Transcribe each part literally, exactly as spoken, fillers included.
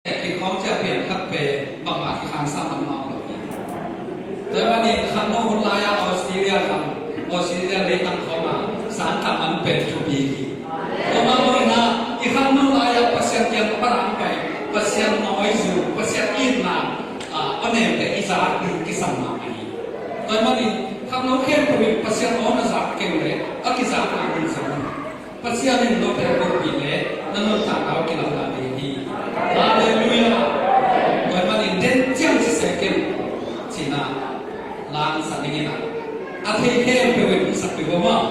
Kikhawm ciang pian khat pen bangmah kikhangsa mahmah lo hi. Tua ahih manin khangno hun lai-ah Australia khang, Australia leitang khawng ah sang tam man pen thupi hi. Tua mah bangin ah i khangno lai-ah Pasian kiang a pan a pai, Pasian nawi zu, Pasian itna, ah, a nemte i zak ding kisam mahmah hi. Tua ahih manin khangno khempeuh in Pasian aw na zak kei leh a kizakna mun zong Pasian in note a kongpi le na nuntakna uh kilamdang ding hi. Halleluiah. Tua ahih manin den ciang siseh ken cih na, la hong sak ning in ah, a thei khempeuh in hong sak peuh uh maw.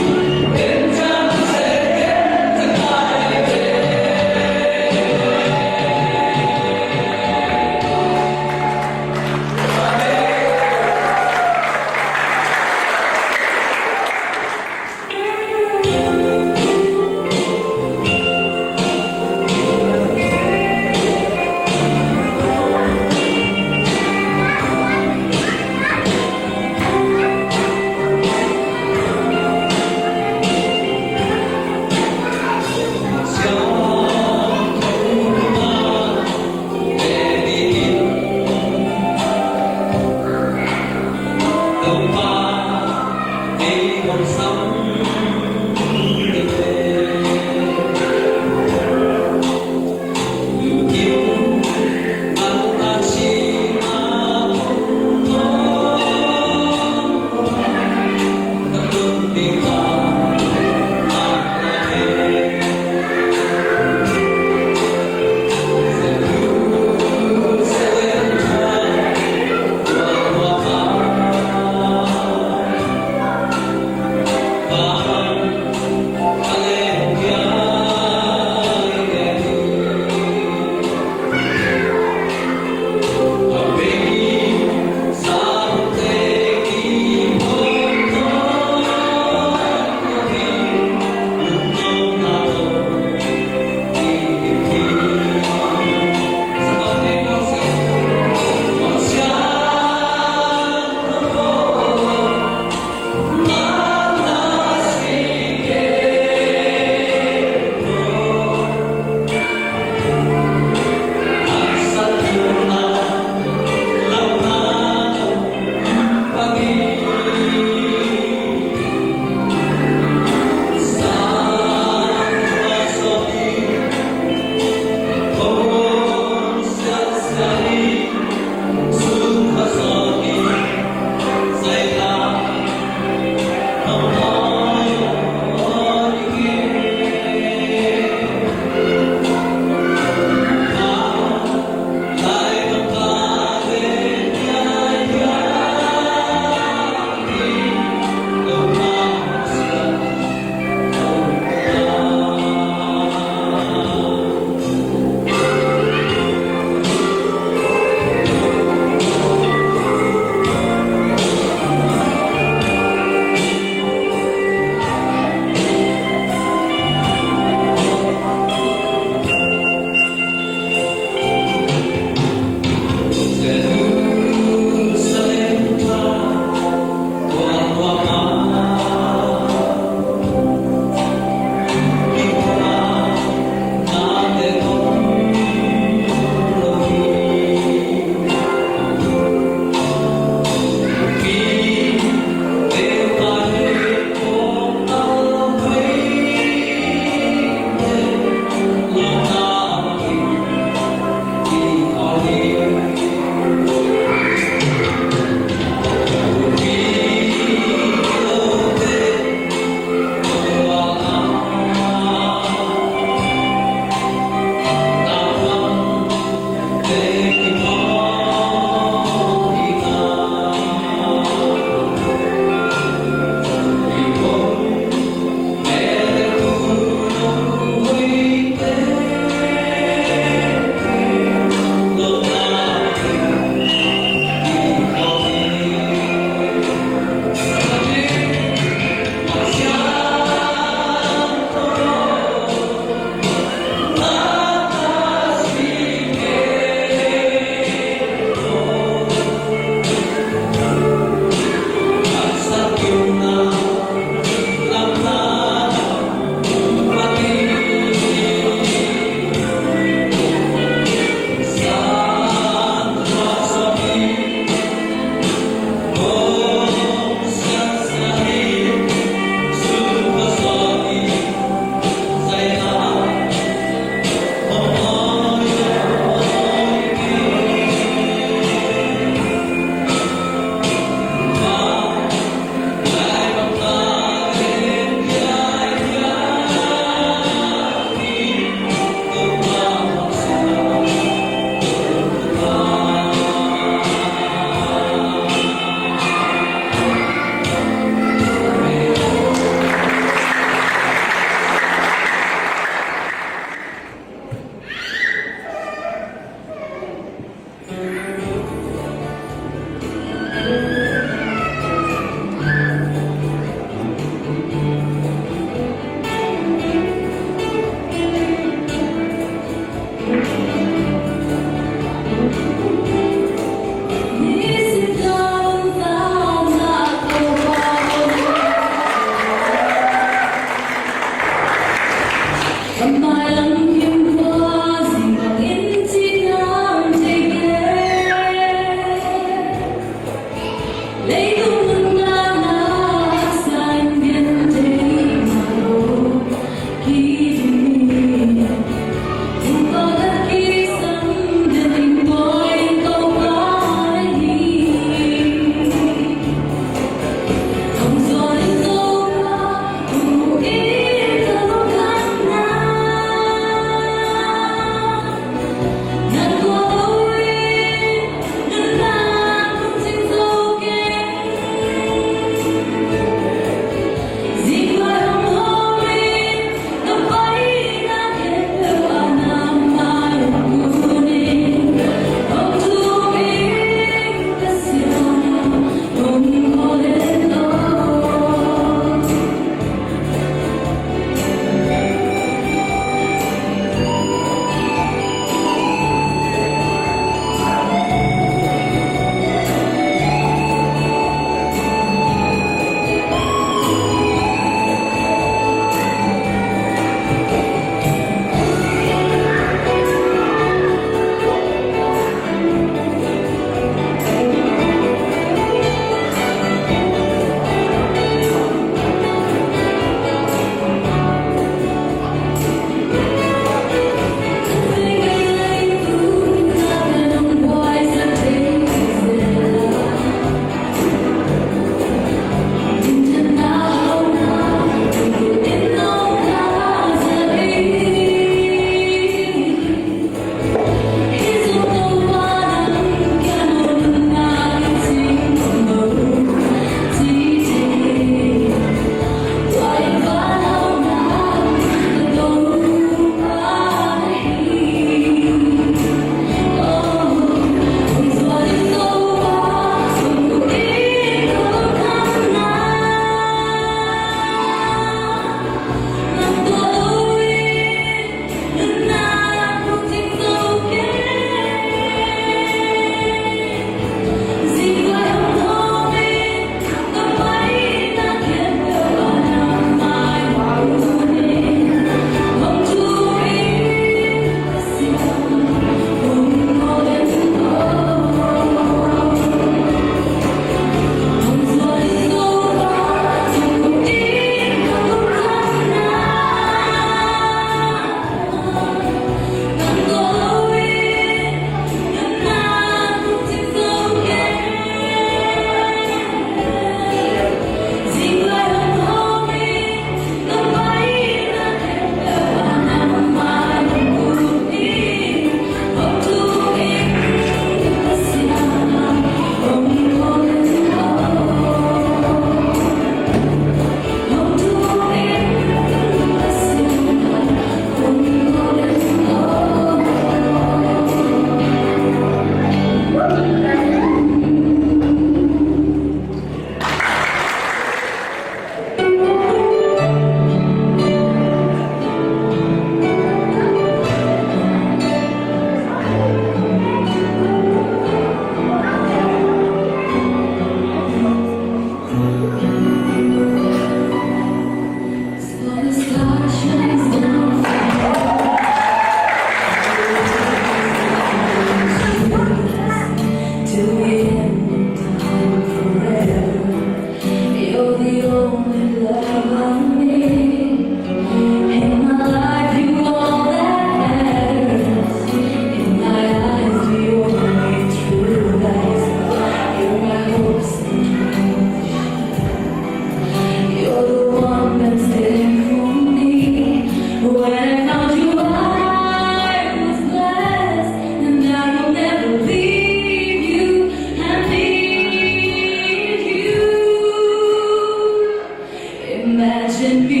Be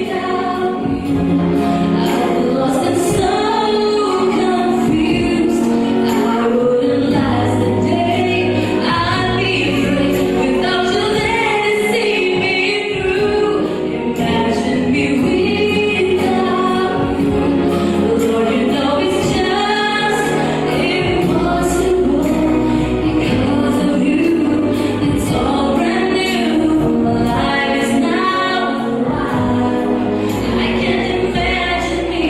without you. I'm lost and so confused. I wouldn't last a day. I'd be afraid without you there to see me through. Imagine me without you. Lord, you know it's just impossible. Because of you, it's all brand new. My life is now worthwhile. I can't imagine me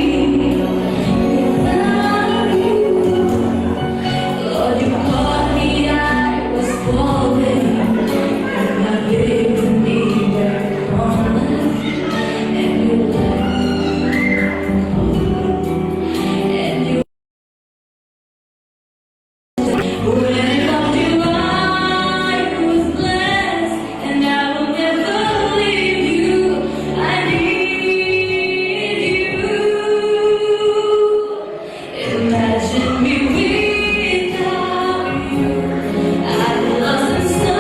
without you. Lord, you caught me, I was falling. And I didn't need your promise. And you left me. And you When I found you, I was blessed, and I will never leave you. I need you. Imagine me without you. I'm lost and so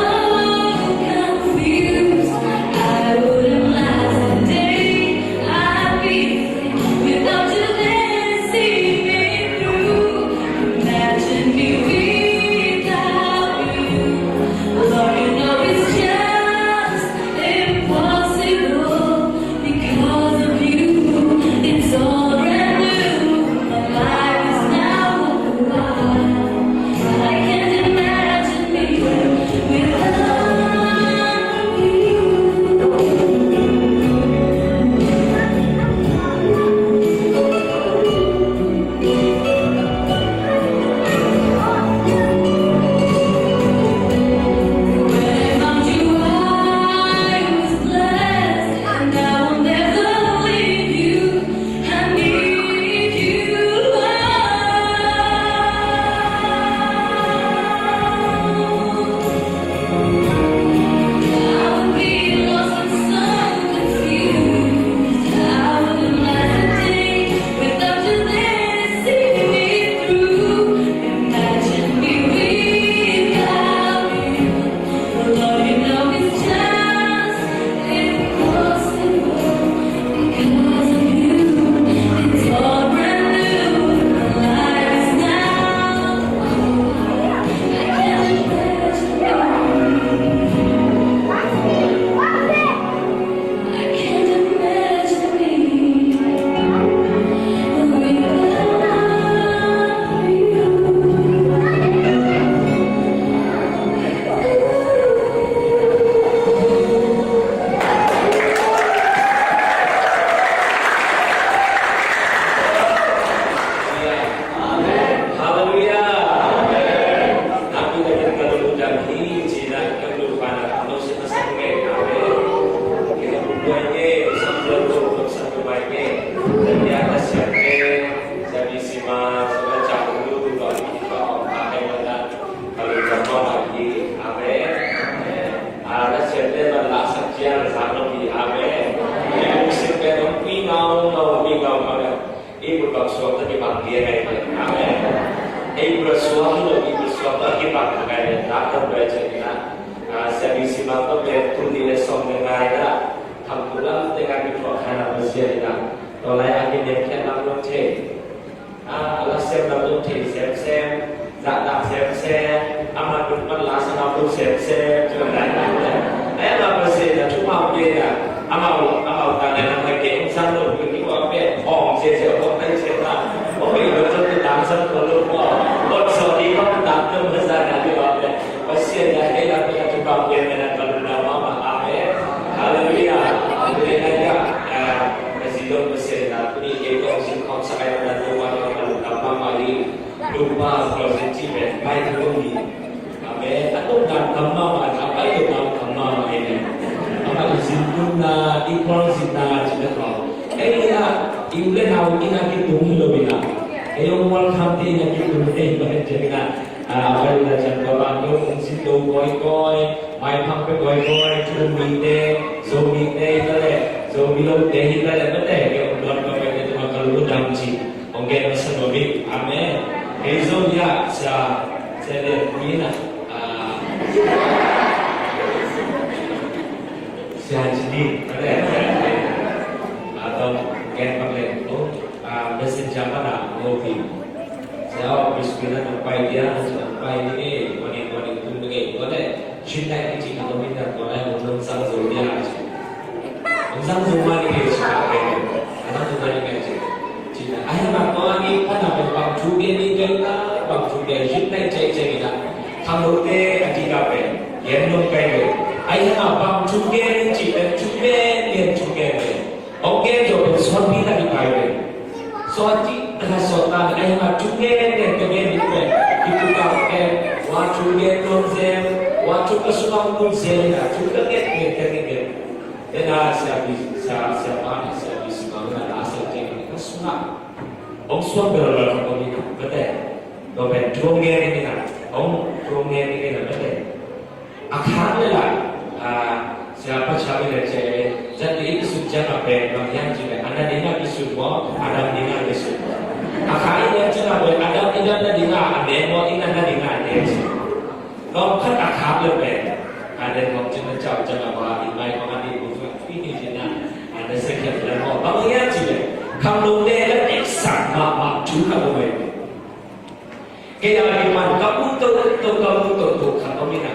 confused. I wouldn't last a day. I'd be Without you there to see me through, imagine me without you. Lord, you know it's just impossible because of you. It's all brand new. My life is now worthwhile. I can't imagine me without you. Haleluya. Amen. Amen. Amen. Ei buatsuak tawh kibang ding ahi ve. Amen. Ei buatsuak hi lo, ei buatsuak tawh kibang ding ahi ve. Dak tawh pai ciangin ah, ah, Sia Bing Sim Mang tawh pen tul nih le sawm le nga in ah, Khamtung lam teng ah kithuah kha na Pasian in ah, tua lai a kiniamkhiatna om lo thei. Ah, a la siamna om lo thei semsem. Zahtak semsem, amah nungman la sanau tum semsem, ci bang dan dan. Ai amah Pasian in a thupha pia in a, amau, amau tang in a, amah kei hong sang lo, kei kei wa pe, hong sia sia, hong tai sia ta. Hong i lo zong tu tang sang ko lo ko. Hong so di ko tang tum ma sa na di wa pe. Pasian in a kei la pe a thupha pia in a, ka lungdam mahmah. Amen. Halleluiah. Halleluiah. Ah, ka zi lo Pasian in a, tuni kei kong sin kong sa kai na tu wa ka lungdam mahmah hi. Topa Pasian cih pen pai thei lo hi. Amen. A tawpna tam mahmah, a pai lo tam mahmah hi. Amah i zintunna, i khualzinna cih na tawh. Ei in a, i u le nau in a kitung hi lo in a. Ei hong welcome te in a kitung hi lo in a. A, a pai lo in a ciang tua bang hong zin lo kawikawi, maipha pia kawikawi, Zomite, Zomite hi ta leh, Zomi lote hi ta leh, mate, kei hong luat kawikawi te tua ka lungdam ci. Hong gen masa nuam ing. Amen. Kei zong ya, sia, sia lian pui na. Ah. Sia ci di Atau gen bang leh, oh, ah, messenger mana ngopi. Sia, oh, biskuit na nong pai dia, nong pai ni eh, kuan ni, kuan ni, tung ni eh, kuan eh. Shin dai ni cik, atau minta kuan eh, nong sang zo dia. Nong sang zo ma ni eh, cik, eh, nong sang zo ma ni eh, cik. Cina, ai hang a tua ni pana pen bang thu gen ni pen ta, bang thu gen, cina, cai cai na. Khangnote a ding a pen gen nong kai ve. Ai hang a bang thu gen ni ci pen thu gen, gen thu gen ve. Ong gen zo pen suan pi na di kai ve. Suan ci na suan ta, ai hang a thu gen, gen thu gen ni pen. Itu ka pen wa thu gen nong zen, wa thu ka sumang nong zen na, thu ka gen, gen, gen, gen. Ena sia bi, sia, sia pa, sia bi sumang na, na sia gen, ka sumang. Ong suang bel bel ong ina bete. Tua pen thu ong gen ina, ong thu ong gen ina bete. A khak le la, a, sia pa sia bi le che, zat di i sut jang a pen, bang yang ci le, ana ding a i sut mo, ana ding a i sut mo. A khak i le jang a pen, ana ding a, ana ding a, a ne mo, ina ana ding a, a ne ci. Nong khat a khak le pen, a den hong cin na cau cang a ba, i mai hong a di bu fak pi ni cin na, a na se kiat le mo, bang ya ci le, kham lu ne le ek sak ma ma cu kha lu mai. Ke ya di man ka bu to to ka bu to to kha to mi na.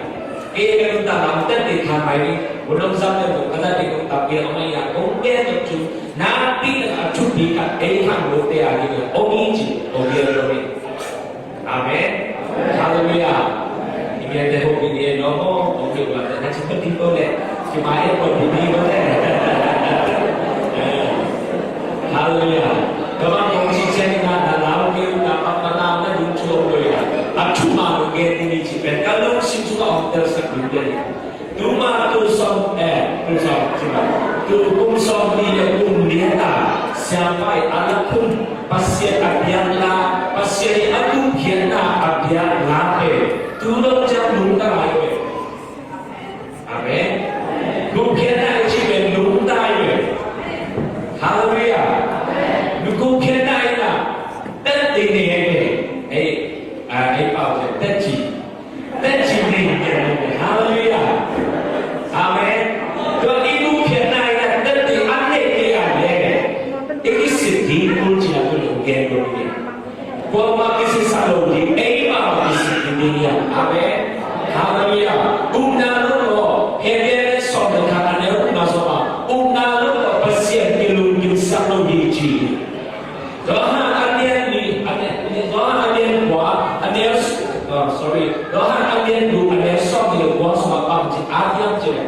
Ke ya ka ta lam ten di kha mai ni, bu nong sam le bu ka ta di bu ta pi a mai ya, kong ke to cu, na pi na ka cu pi ka, e kham lu te a di na, o mi ci, o mi a lu mi. Amen. Halleluya. Imi ate hopi ni no mo, hopi wa te na ci pati ko le. Ci ma e ko ni ko le. Halleluya. Kama ko ci chen na na lau ke na pa pa na na dun chuo ko ya. A chu ma no ke ni ci pen ka lu sin chu ka ong tel sa kun ya. Tuma tu sawm, eh, tu sawm, tuma. Tu kum sawm ni le kum ni ta, siapa i ala kum, Pasian a biak la, Pasian i a gupkhiatna a biak la pe. Tu lo jam lungta lai pe. Amen. Gupkhiatna i ci pe lungta lai pe. Halleluya. Nu gupkhiatna i na, tat ti ni ai pe. Ei, a, ei pau te, tat ci. Tat ci ning. Halleluya. Amen. Tua i gupkhiatna i na tat ding a neih ding a leh, i kisit ding kul ci a kul in gen kul ding. Kuamah kisit sa lo ding, eimah kisit ding ding hi. Amen. Halleluya. Upna lo lo, Hebru sawm le khat a neu upna sawm a, upna lo lo Pasian kilungkimsak lo ding ci. Johan a lian li, a lian, Johan a lian kua, a neu, oh, sorry. Johan a lian guk, a neu sawm le kua sung a bang ci a diam ci le.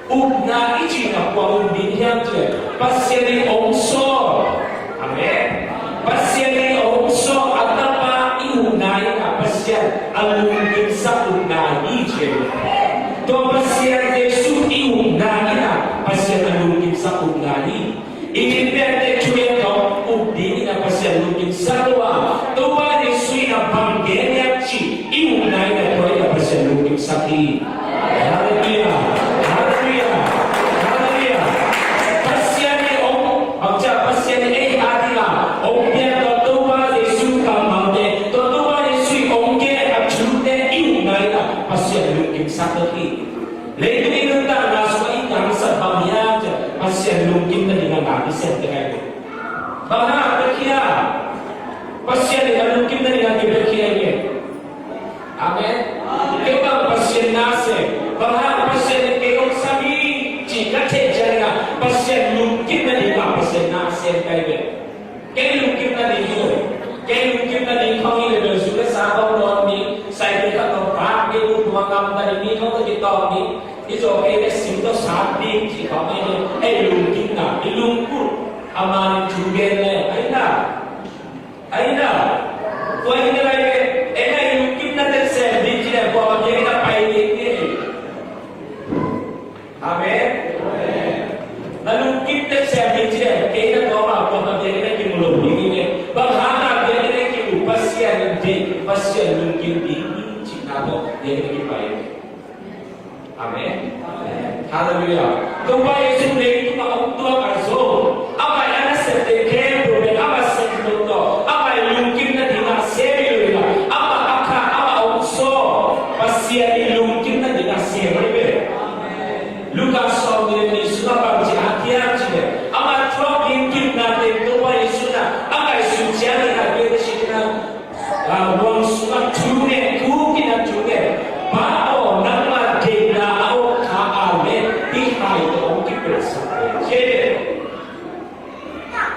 Upna i cihna kua um ding hiam ci le. Pasian i ong sawm. Amen. Pasian i ong sawm a tapa i upna i na Pasian a lungkimsak upna hi ci le. Tua Pasian Jesu i upna i na Pasian a lungkimsak upna hi. I min piakte thugen tawh up ding in a Pasian lungkimsak lo a, Topa Jesu in a bang gen hiam cih i upna in a tua in a Pasian lungkimsak hi. Halleluia. Halleluia. Halleluia. Pasian in ong, bangcia Pasian in ei a ding a ong piak tawh Topa Jesu kammalte, tua Topa Jesu in ong gen a thute i upna in a Pasian lungkimsak lo hi. Leitung i nuntakna sungah i tangsap bang hiam cih Pasian lungkimna dingin na i sem te kai. Bang hang a piakhia? Pasian in a lungkimna dingin kipiakhia hi. Amen. Kei bang Pasian na sem. Bang hang Pasian in kei hong sam hi cih ka theih ciangin Pasian lungkimna dingin Pasian na sem kai ve. Kei lungkimna ding hi lo. Kei lungkimna ding khong hi le bel zu le sa khong dawn ding, cycle khat khong park ding, tua ngam ta ding, mi khong tawh kitawng ding, i zaw kei le sim tawh sat ding cih khong hi lo. Ei lungkimna, i lungkut a man in thu gen le, ai na. Ai na. Tua hi le lai le, ei na i lungkimna teng sem ding cih le, tua ma biak in a pai ding hi. Amen. Na lungkim teng sem hi ci le, kei na tua ma tua ma biak in a kimu lo ding hi ve. Bang hang na biak in a kimu Pasian in ding, Pasian lungkim ding hi cihna tawh biak in a kipai. Amen. Halleluia. Topa Jesu leitung a hong tuak a zong, amah i a nasepte khempeuh pen amah sem lo tawh, amah i lungkimna dingin a sem hi lo in a, amah a kha, amah hong sawm, Pasian i lungkimna dingin a sem hi ve. Luka sawm le nih sungah bang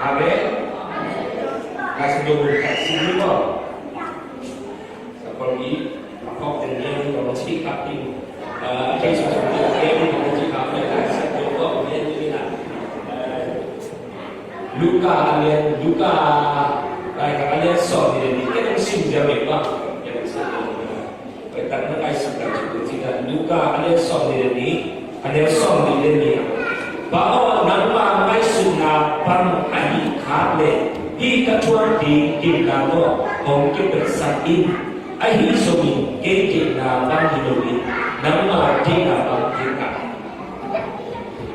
Amen. Ngai sa dong ka sini ko. Sa pagi a kok den yen dong ci ka ping. Eh, ci sa dong yen dong ci ka ping. Ngai sa dong ko yen ni na. Eh, Luka a lian, Luka a lian sawm ni ni. Ken dong sim dia me ba. Ken dong sim dia me ba. Pai tak na ngaihsut tak cih tu cih tak Luka a lian sawm ni le ni, a lian sawm ni le ni. Pa aw, nangma ngaihsutna bang a hih khak le hih ka thuak ding gimna tawh hong kipelsak in. Ahi zongin kei deihna bang hi lo in, nangma deihna bang hi ta.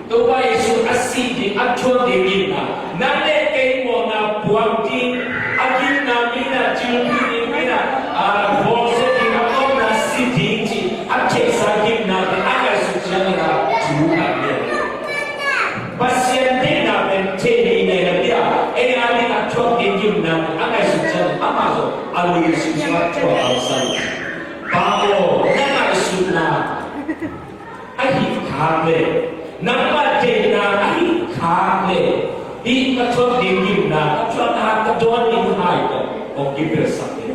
Topa Jesu a sih ding, a thuak ding gimna, nang le kei mawhna puak ding, a gimna mi na, cilpih ding mi na, a bawlsia ding, a tawpna si ding cih a theihsa gimna te a ngaihsut ciangin a thu khat lian. Pasian deihna pen thei hi nai na pia, ei a ding a thuak ding gimna te a ngaihsut ciangin amah zong a lungsim sungah thuak a sa. Pa aw, na ngaihsutna a hih khak le, nangma deihna a hih khak le, hih ka thuak ding gimna, ka thuak a ka dawn ding hai tawh hong kipelsak ding.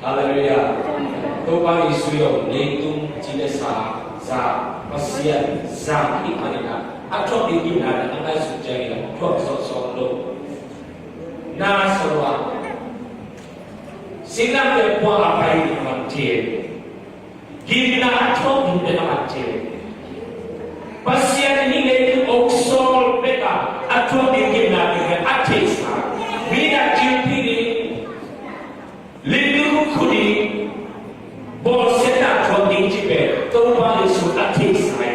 Halleluiah. Topa Jesu zong leitung ci le sa za, Pasian za hih manin a, a thuak ding gimna a ngaihsut ciangin a thuak sawtsawt lo. Na sa lo a Singlamteh puak a pai ding a man thei. Gimna a thuak ding pen a man thei. Pasian in hih leitung hong sawl bek a, a thuak ding gimna pen a theihsa. Mi na cilpih ding, limlik khu ding, bawlsiatna thuak ding cih pen Topa Jesu a theihsa hi.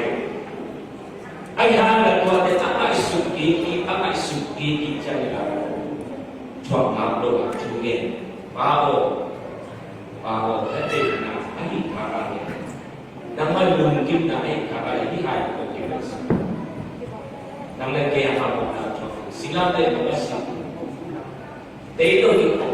Ahi hang la tuate a ngaihsut kik, a ngaihsut kik ciangin a thuak ngam lo a thu ngen. Pa aw, Pa aw, na deihna a hih khak a hi. Nangma lungkimna a hih khak a hi, hih hai ko kim sa. Nang le kei a mawhna thuak. Singlamteh mawh a si. Tei lo hi ko.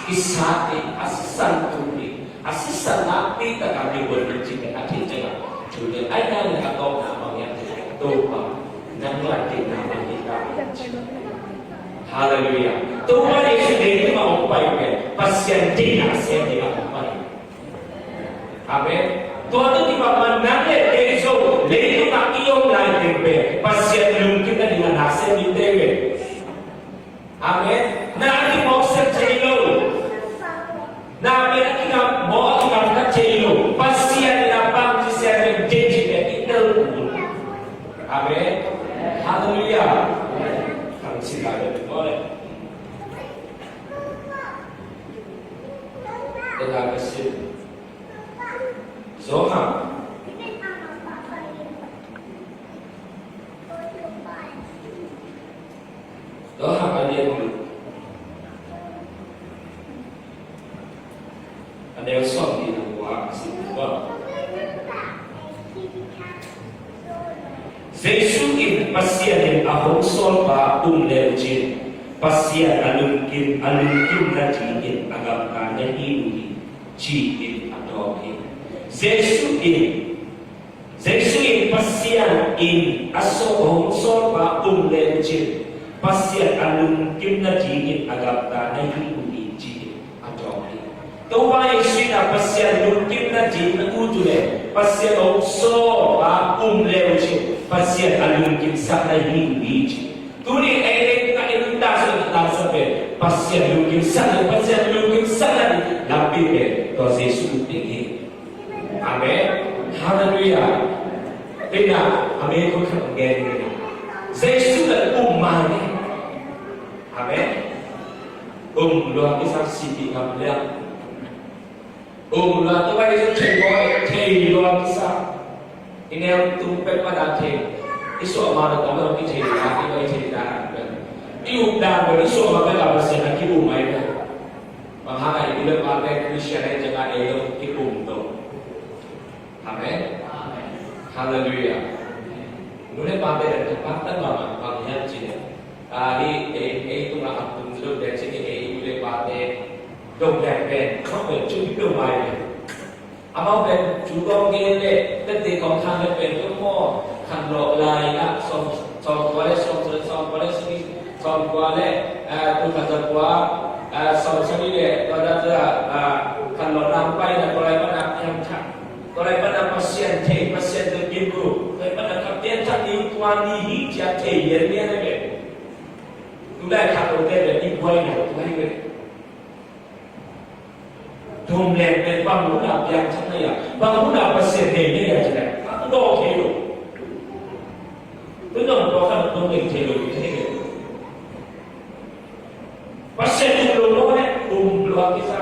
Kisate a sisan tu hi, a sisan nakpi takin mi buan ding cih pen a thei ciangin, tu le ai na le a tawpna bang hiam cih leh Topa, nang la deihna bang hi ta. Halleluiah. Topa Jesu deihna a hong pai pen Pasian deihna sem ding a hong pai. Amen. Tua tawh kibang man nang le kei zong leitung ah i om lai teng pen Pasian lungkimna ding a na sem ding te ve. Amen. Na a kimawh sem thei lo. Na pen a kingam, mawh a kingam kha thei lo. Pasian in a bangci sem pen deih cih pen i tel kul. Amen. Halleluiah. Kan cih lai pen mawh le. Tena ka sim. Johan. Johan a lian guk. A neu sawm nih le kua a sim tua. Jesu in Pasian in a hong sawlpa um le uh cin, Pasian a lungkim, a lungkim nadingin a gamta na hi uh hi, ci-in a dawng hi. Jesu in, Jesu in Pasian in a saw, hong sawlpa um le uh cin, Pasian a lungkim nadingin a gamta na hi uh hi, ci-in a dawng hi. Topa Jesu in a Pasian lungkim nading na ut uh le, Pasian hong sawlpa um le uh cin, Pasian a lungkimsak na hi uh hi, ci. Tuni ei, ei, na ei, na sa, na sa pen Pasian lungkimsak, Pasian lungkimsak nading lampi pen tua Jesu ut ding hi. Amen. Halleluiah. Pen na, amen, ko khat gen ni. Jesu la um mai ni. Amen. Um lua kisa, sih ding ngam liang. Um lua tu bai, thei lua, thei lua kisa. I neu tung pek ma dan thei. I suah ma dan tawh i thei dan, i bai thei dan. I up dan bai, i suah ma pek a Pasian a ki-um mai bai. Bang hang a i nu le pate Christian a i ciang a ei lo ki-um to. Amen. Halleluiah. Nu le pate dan thupha tan bang, bang hiam cih leh, a, hi ei, ei tung a ap tung lo dan cih leh ei nu le pate dong dan pen, khawng pen cuk dong mai pen. Amau pen tu kong gen le, pen te kong khang le pen tu maw, khan lawh lai ah, sawm, sawm kua le, sawm, sawm kua le, sawm kua le, ah, tu khat za kua, ah, sawm sagih le, tua da tua, ah, khan lawh lam pai na, tua lai pan a piang thak. Tua lai pan a Pasian thei, Pasian tua kim ru, tua lai pan a ka piang thak ni, tua ni hi, cia thei, yen ni a le. Tu lai khat lo te le, ni buai na, tua ni le. Thum leng pen bang hun a piangthak na hia, bang hun a Pasian nei na hia ci leng a dawh thei lo. Tun dong tua khan dong nei thei lo, thei lo. Pasian um lo maw le, um lo a kisa.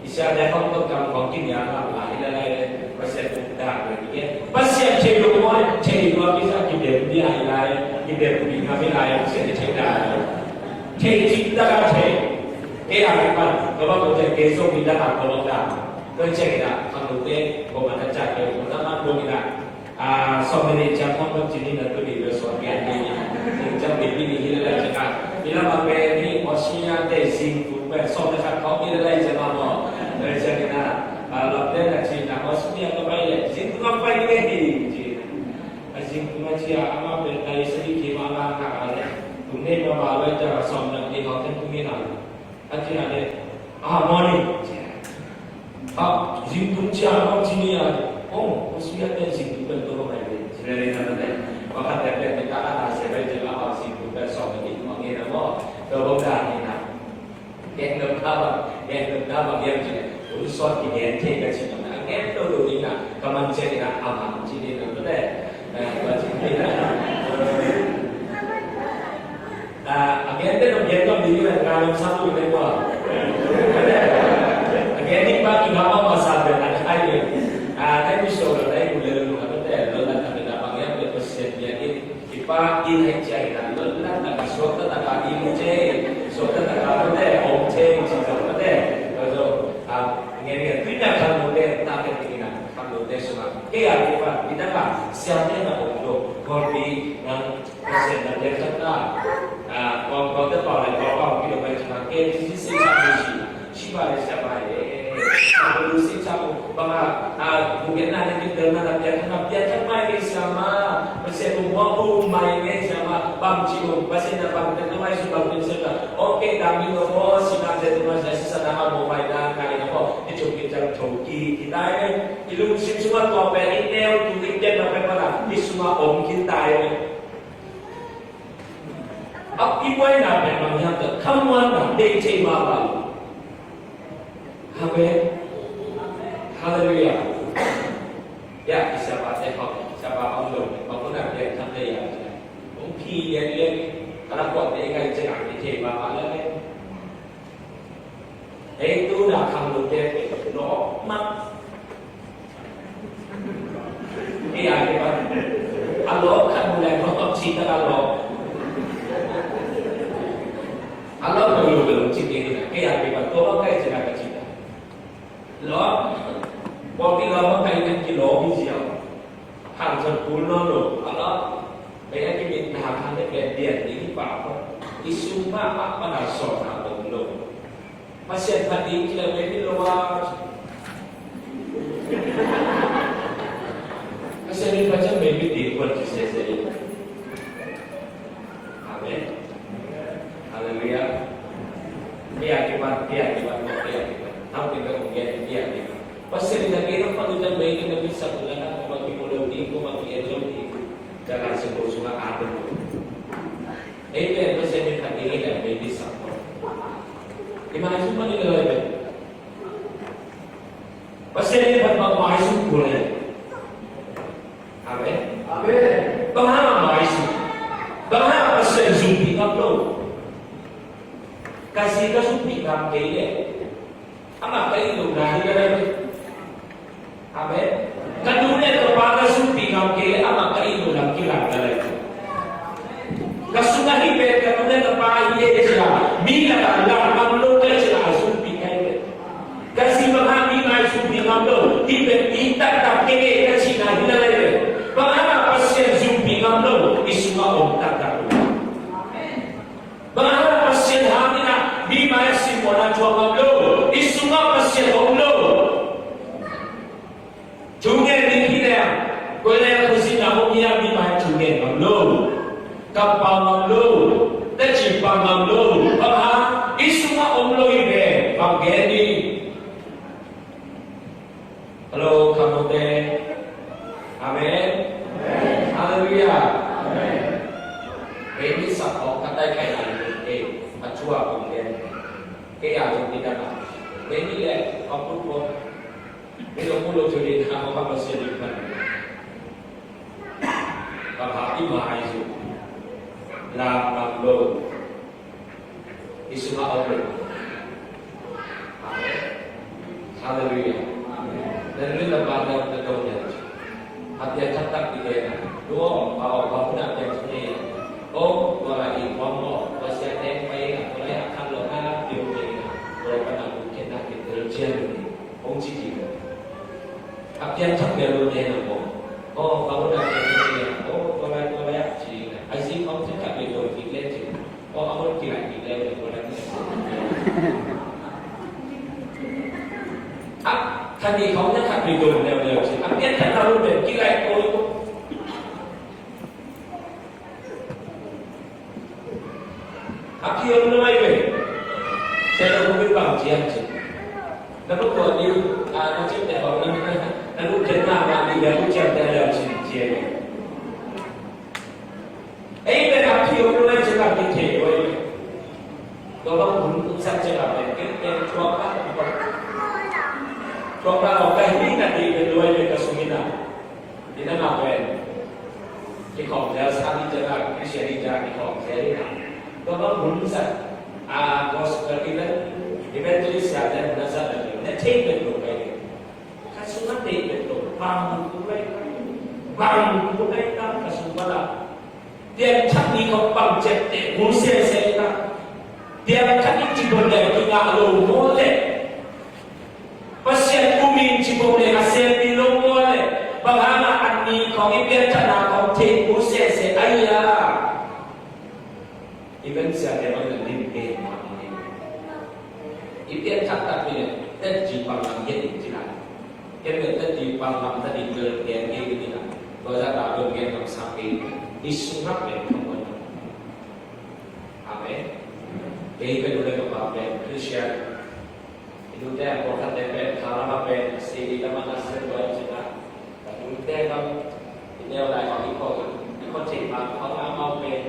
I sia le hong tok kam hong kin ya la la hi la lai le. Pasian um dak lo ni. Pasian thei lo maw le, thei lo a kisa, kibem ni a hi lai, kibem ni ngam hi lai, Pasian thei dak lo. Thei cik dak a thei. Kei a kipan, ka bang ko te kei song mi dak a ko bang dak. Ko ciang ina, khang lo te, ko man ta ca kei, ko ta man dong ina. A, sawm minit ciang khong bang cini na tu di lo sawm pian ni. Ciang bi bi ni hi la la ciang a. Ina ma pe ni, Australia te sing tu pe, sawm na khat khong ni la la ciang a mo. La ciang ina, a, la pe na cina, Australia ka pai le, sing tu ka pai ni hi, cina. A sing tu ma cia, ama pe na i sa di ki ma la ka le. Tu ne ma ma la ciang a sawm na ni khong ten tu ni na. A ci a le, a, morning. A, zing tung cia a ci ni a le. Oh, ko sui a te zing tung pen to ko mai le. Ci le le na le. Wa ka te pen te ka na se bai te la a zing tung pen sawm ni ma nge na mo. To ko da ni na. Gen lo ta ba, gen lo ta ba, gen ci le. Ui sawt ki gen te ka ci na. Gen lo lo ni na. Ka man ci ni na, a man ci ni na le. Eh, wa ci ni na. A, a gente no viendo mi vida en la luz azul de Guadalupe. A gente va y vamos a saber la calle. A, na mi so la na mi le lu na te lo na ta na pa ya pe ko se ya ke. Ki pa i na cha i na lo na na ka so ta na ka i mu che. So ta na ka lo te o che chi so ta te. Lo so, a, nge nge tu na ka lo te ta ke ti na ka lo te so na. Ke ya ke pa i na ka sia te na o lo. Ko bi na Pasian na piangthakna, ah, kawngkawngte pau le kawngkawng pi lo pai cina, K B C singsa mu si, si pai le sia pai le, ah, lu singsa mu, bang a, ah, mu gen na ne kin tel na na piangthakna, piangthak mai le sia ma, Pasian mu mo pu mai le sia ma, bang ci mu, Pasian na bang tel na mai su bang tel sia ma, ok, dang mi lo mo, si bang tel na mai sia, si sa na ma mo mai na, kai na mo, i cuk i jang thong ki, ki dai le, i lungsim sungah tua pen i neu tu i gen na pen mana, i sungah om ki dai le. A, i buaina pen bang hiam cih leh khamuanna deih thei mahmah lo. Amen. Halleluiah. Ya, i siapate hong, siapa hong lo, hong lo na, ya, thang te ya. Hong phi lianlian, ka la kuat te ngai ciang a, i thei mahmah lo. Ei tu na khang lo te, no, ma. Ei a ke ba. A lo khang lo le, no, chi ta a lo. A lo khang lo, lo chi te na. Ei a ke ba, to ba kai chi na ka chi ta. Lo. Ko ki lo ba kai na ki lo bi sia. Khang sa kul no lo. A lo. Ei a ki mit na khang te ke dia ni pa ko. I sum ma ma pa na so na ko lo. Pasian phat ding ci leh mei mit lo a. Pasian min phat ciang mei mit ding kuan ci sese. Amen. Halleluiah. Pia kipan, pia kipan, pia kipan. Tau pia kipan, pia kipan. Pasian min a kei nong phat ding ciang mei mit na mit sak na na ko ma ki mo lo ding, ko ma ki en lo ding. Jangan sebut sungai api. Amen. Pasian min phat ding ci leh mei mit sak. I maizum mah ni lel ve. Pasian in phat bang maizum kul e. Amen. Amen. Bang hang a maizum? Bang hang a Pasian zumpih ngam lo? Ka zi ka zumpih ngam kei leh, amah ka it loh na hi lel ve. Amen. Ka nu le ka pa ka zumpih ngam kei leh amah ka it loh lam kilang lel. Ka sungah hih pen ka nu le ka pa hi e ci a, mi lakah lam ngam lo ka hih ci a, a zumpih ka hi ve. Ka zi bang hang mi mai zumpih ngam lo, hih pen mi taktak kei e ka cihna hi lel ve. Bang hang a Pasian zumpih ngam lo, i sungah om taktak lo. Bang hang a Pasian hang in a mi mai a simmawhna thuak ngam lo, i sungah Pasian om lo. Amen. Halleluiah. Amen. Kei mi sa ko ka tai kai lai ni kei a chua kong gen. Kei a jong ti dana. Kei mi le a put ko. Mi lo put lo chuli na ko ka Pasian ni kan. Ka ha i ma ai su. La ma lo. I sungah a om lo. Amen. Halleluiah. Amen. Nan rin na ba dau na dau na. A piang taktak i gen a. Dua om, a om, ba hun a piang sung e. Om, tua lai i om om, tua sia teng pai a, tua lai a khan lo na, piang pai a. Tua lai pa na bu ken na ken tel cian ni. Ong ci ci lo. A piang tak piang lo ne na bo. Oh, ba hun a piang sung e. Oh, tua lai, tua lai a ci na. Ai si ong ci tak piang lo ki len ci. Aw, a hon kilaih kik leuleu ko la. A, khat nih khawng na khat nih dong leuleu ci. A pian khat na hon pen kilaih ko. A pian nuai ve. Sia lo ko bi bang ciang ci. Na ko ko ni, a, na ciang te bang na, na lu jen na ma ni ya lu ciang te leuleu ci, ci. Ei pen a phi om luai ciang a kithei luai. Tua bang hun tung sak ciang a pen ken pen thuak na, thuak na lo ka hi na dei pen luai pen ka sung in a. Ni na ma pen kikhawm zel sa ni ciang a, Christian ni ciang a kikhawm zel ni na. Tua bang hun sak a gospel event, evangelist ya pen na sa na pen na thei pen lo ka hi. Ka sung a tei pen lo, bang ku lai, bang ku lai ta ka sung bala. Piangthak ni khawng bang ciat teh bul sese ta. Piangthak ni cibol le kingah lo maw le. Pasian um in cibol le a sem ni lo maw le. Bang hang a an ni khawng i piangthakna khawng thei bul sese ai a. Even siate bang na lim ke ma ni. I piangthak tak ni le, tet ji pang lam yet in ci lai. Ken le tet ji pang lam ta ding bel gen ngei ni la. Tua za ta bel gen lam sang ngei. I sungah pen thong wan. Amen. Kei pen u le ka pa pen Christian. I nute a pawlkhatte pen kha lam a pen a sei ding lam a na sem luai ci na. Ka nute lam i neu lai kong i kong i kong thei ma kong amau pen.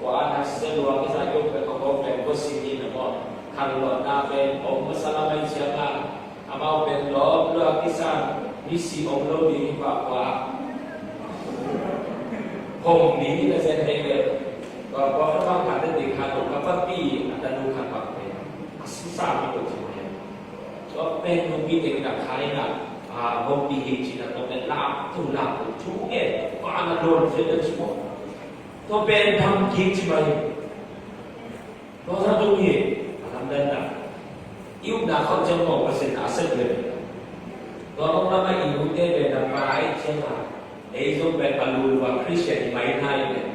Kua a na sem luai kisa yong pen kong kong pen kua si ni na maw. Khang luatna pen om masa lam a i ciang a. Amau pen lawp lua kisa misi om lo ding hi pah kua. Hong ni na zen hei le. Kua kua kha bang kha te ding kha lo ka pa pi a ta nu kha bang pen. A sisa mi ko ci pen. Tua pen hong pi teng na khai na, a, hong pi hi ci na tua pen lap tu lap tu thu nge, pa na don se na ci mo. Tua pen dam kik ci mai. Tua sa tung hi, a lam dan na. I up na khau ciang mo Pasian a sek le. Tua mong lam a i nu te pen na pa ai ciang a. Ei zong pen a lulua Christian i mai nai pen.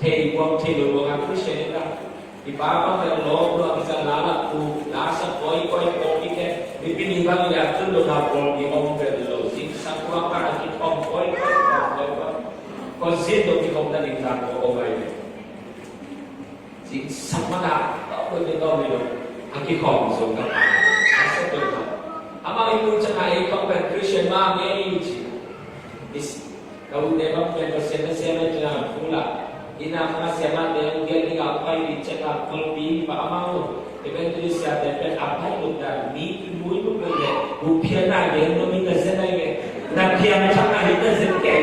Thei buang thei lulua Christian i ta. I pa bang pen lawp lua kisa la lak tu, la sa koi koi koi i te. Mi pi ni bang i a tun lo na koi i ong pen lo. Zing sa kua ka a ki ong koi koi koi koi koi. Ko zin lo ki ong na ling na ko ong ai pen. Zing sa ma na, ko ong pen lo mi lo. A ki ong zong ka pa. A sa pen lo. Ama i mu cang ai kong pen Christian ma nge i ci. Is Ka u te bang pen Pasian na siam a ciang a phu la. Ina khang a siamate hong giat ding a pai ding ciang a pawlpi pa amau. Evangelist siate pen a pai luk dan mi ki mui luk luk le. Bu phian na gen lo mi ka zen ai ve. Na phian thak na hi ka zen ke.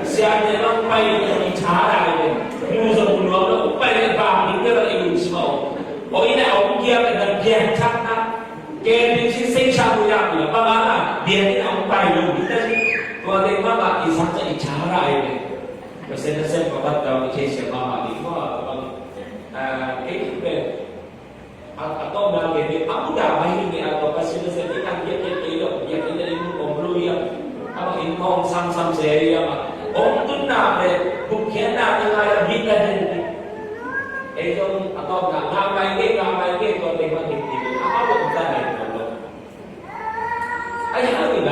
Siate bang pai luk i cha lai ve. Mu zong mu nuam lo pai le bang ding ke lo i luk si ma o. O ina hong giat na phian thak na. Ken ding cin sei ca bu yak na bang a na bian in a hong pai lo ding ta cin. Tua teng bang a i sak ca i ca rai le. Pasian na sem ka bat dau i thei sia mama ding maw a bang. Kei pen a tawng na ken ding a bu da mai hi ne a tua Pasian na sem i kan biak biak kei lo biak in a i mu om lo yak. A bang in hong sam sam se yak a hong tun na le buk khian na te ngai a bit na den. Ei zong a tawpna, ngah mai ngei, ngah mai ngei, tua teng bang himhim in a, a om ta nai tuan lo. Ai hang in a,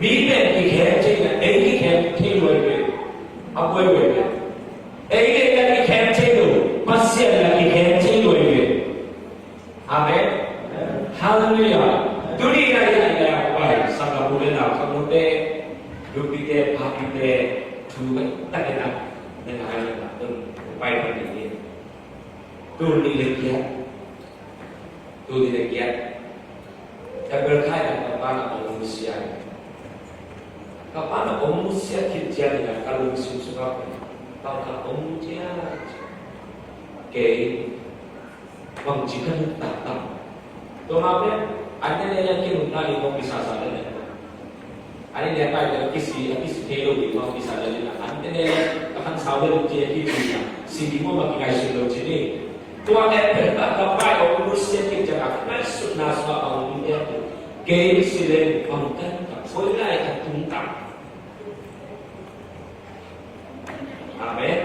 mi pen kikhem thei na, ei kikhem thei luai ve. A buai luai ve. Ei le ei kikhem thei lo, Pasian la kikhem thei luai ve. Amen. Halleluiah. Tuni na i ai le a pai, sangkah bu le nau kha mute, Te thu bai tak in a, na ngai lo na tun pai pai ni. Tul nih le giat. Tul nih le giat. Ka bel khai na ka pa na ong nusia. Ka pa na ong nusia khit ciang in a ka lungsim sungah pen, ka pa na ong nusia. Kei bangci ka nuntak tam. Tua mah pen, an ne ne kiang nuntak in hong kisa sa le ne. An ne ne kai a kisi, a kisi thei lo ding hong kisa le ne. An ne ne ka khan sau le ding ci a kisi na. Si ding mah ma kingaihsun lo ci ni. Tua ne pen ka, ka pai hong nusia khit ciang a, ngaihsutna sungah a hong nusia. Kei si le hong kan ka, koi lai ka tung tam. Amen.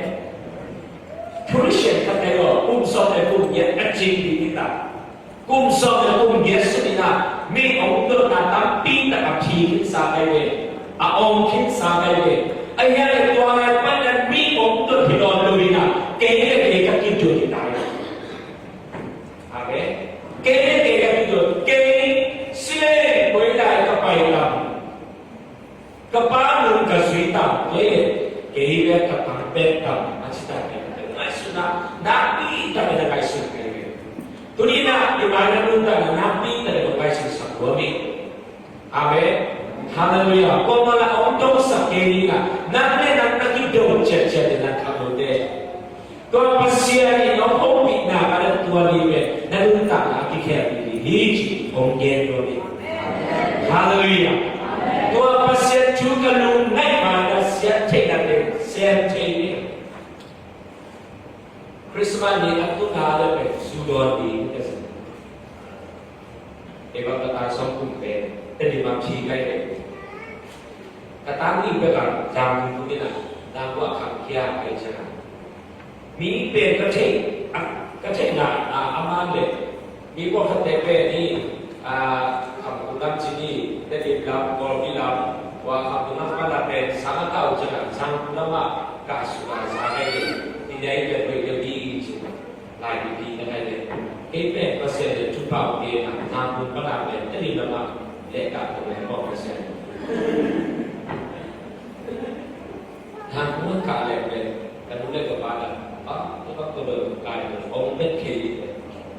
Christian ka te lo, kum sawm le kum giat a cing ding hi ta. Kum sawm le kum giat sung in a, mi ong dotna tampi tak a phi khin sa kai ve, a ong khin sa kai ve. A hia le tua lai pan in mi ong dot hi nawn lo in a, kei le kei ka kidot hi ta. Amen. Kei le kei ka kidot, kei si le koi lai ka pai lam. Ka pa nung ka zui tam, kei le kei bek ka tang pek tam, a ci tak kei. Ngaihsutna, nakpi tak in a ngaihsun kei ve. Tuni in a, i mai na nuntakna nakpi tak in a ngaihsun sak lua mi. Amen. Halleluiah. Kua mah la hong dongsak kei ni in a, nang le nang na kidong ciatciat in a kha lote. Tua Pasian in hong ompihna ka na tua ni pen na nuntakna a kikhel ding hi ci hong gen tua ni. Halleluiah. Tua Pasian thu ka lung ngaih ma na siat theihna pen sem thei ni. Christmas ni a tuna le pen zu dawn ding ka si. Ei bang ka tan sawm kum pen Tedim ah phi kai pen. Ka tan ding pek a zang ding tu ni na, zang tu a khang khia kai ciang a. Mi pen ka theih, a, ka theihna, a, a man le. Mi pawlkhatte pen i, a, Khamtung lam ci ni, Tedim lam, Kawlpi lam, tua Khamtung lam pan a pen sang a kau ciang a, Zangkung lam ah ka suk a za kai ni, i nei pen hoih ka bi ci. Lai pipi ka kai ni. Kei pen Pasian le thupha ong pia na, Zangkung pan a pen Tedim lam ah leh ka tung le pawh Pasian. Hang hua kah leh pen ka nu le ka pa na, a, ka pa ko lo kai lo, ong bet khei lo,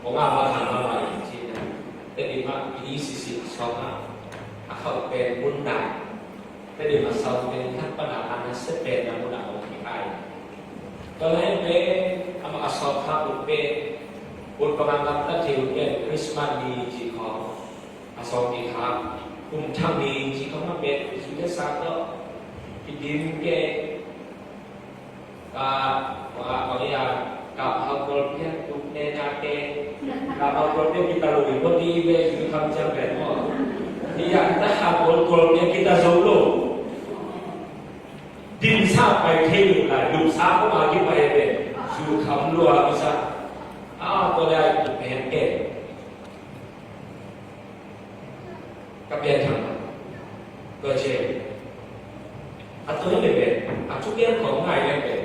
ong a ma hang ma ma in ci na. Tedim ah i sisi a sawng a, a khauh pen mun nai. Tedim a sawng pen thak pan a, a nasia pen na mun a ong ki ai. Tua leh pen amah a sawng khak ut pen, ut pangam lam ta thei ut pen Christmas ni ci khawng. A sawng kikhak, kum thak ni ci khawng a pek, zu le sa tawh kidim kei. Ka, wa, wa ya, ka hau kol piak tuk ne na te. Ka hau kol piak kita lui ko ti ve, zu kham ciang ve mo. Ti ya, ta hau kol, kol piak kita zo lo. Dim sa pai thei lo lai, dim sa ko ma ki pai ve. Zu kham lo a ki sa. A, ko lai ki pen ke. Ka pian thang. Tua ciang a tua hi pen, a thupian khawng ngai pen pen.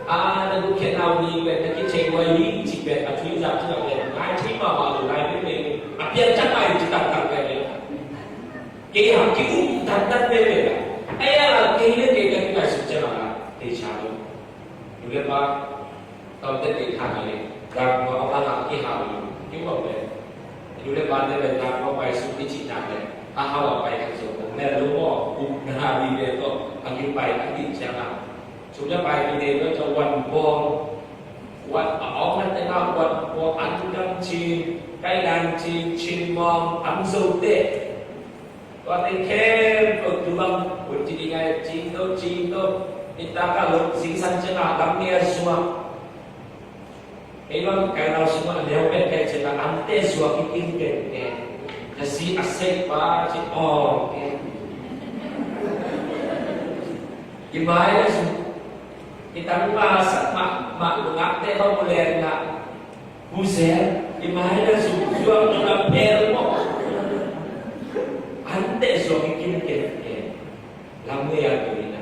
A, na gupkhiatna uh ni pen, na kithei huai hi cih pen, a thu in zang cih pen ngai thei mahmah lo lai pen pen. A pian thang ngai cih taktak pen pen. Kei hang ki um taktak pen pen. Ai a, kei le kei ka kingaihsut ciang a, kei cha lo. Nu le pa, tawmte te thang a le, dak ma ong a lang kihau lo, kimu le. Nu le pate le dak ma pai suk i cih nak le, a hau a pai khat zo, ne lo mo, uk na ha mi le tawh, a kipai a kih ciang a. Suk le pai mi ne lo tawh wan bawm, wan a ong na te na wan bawm, an gam cin, kai dan cin, cin mawm, an zo te. Tua teng khempeuh tu bang, hun ci ding a, cing to, cing to. Nitak a lo, zingsang ciang a, lam ngia zuak. Ei bang, kai lau sung a, leu pen kai ciang a, ante zuak i king pen pen. Na zi a sek pa, ci aw pen. I mai na zu. I tang ma sak ma, ma lungak te bang mu len na. Pu Zen, i mai na zu, zuak na na pel mo. Ante zuak i kin ken ken. Lam nge a tu ina.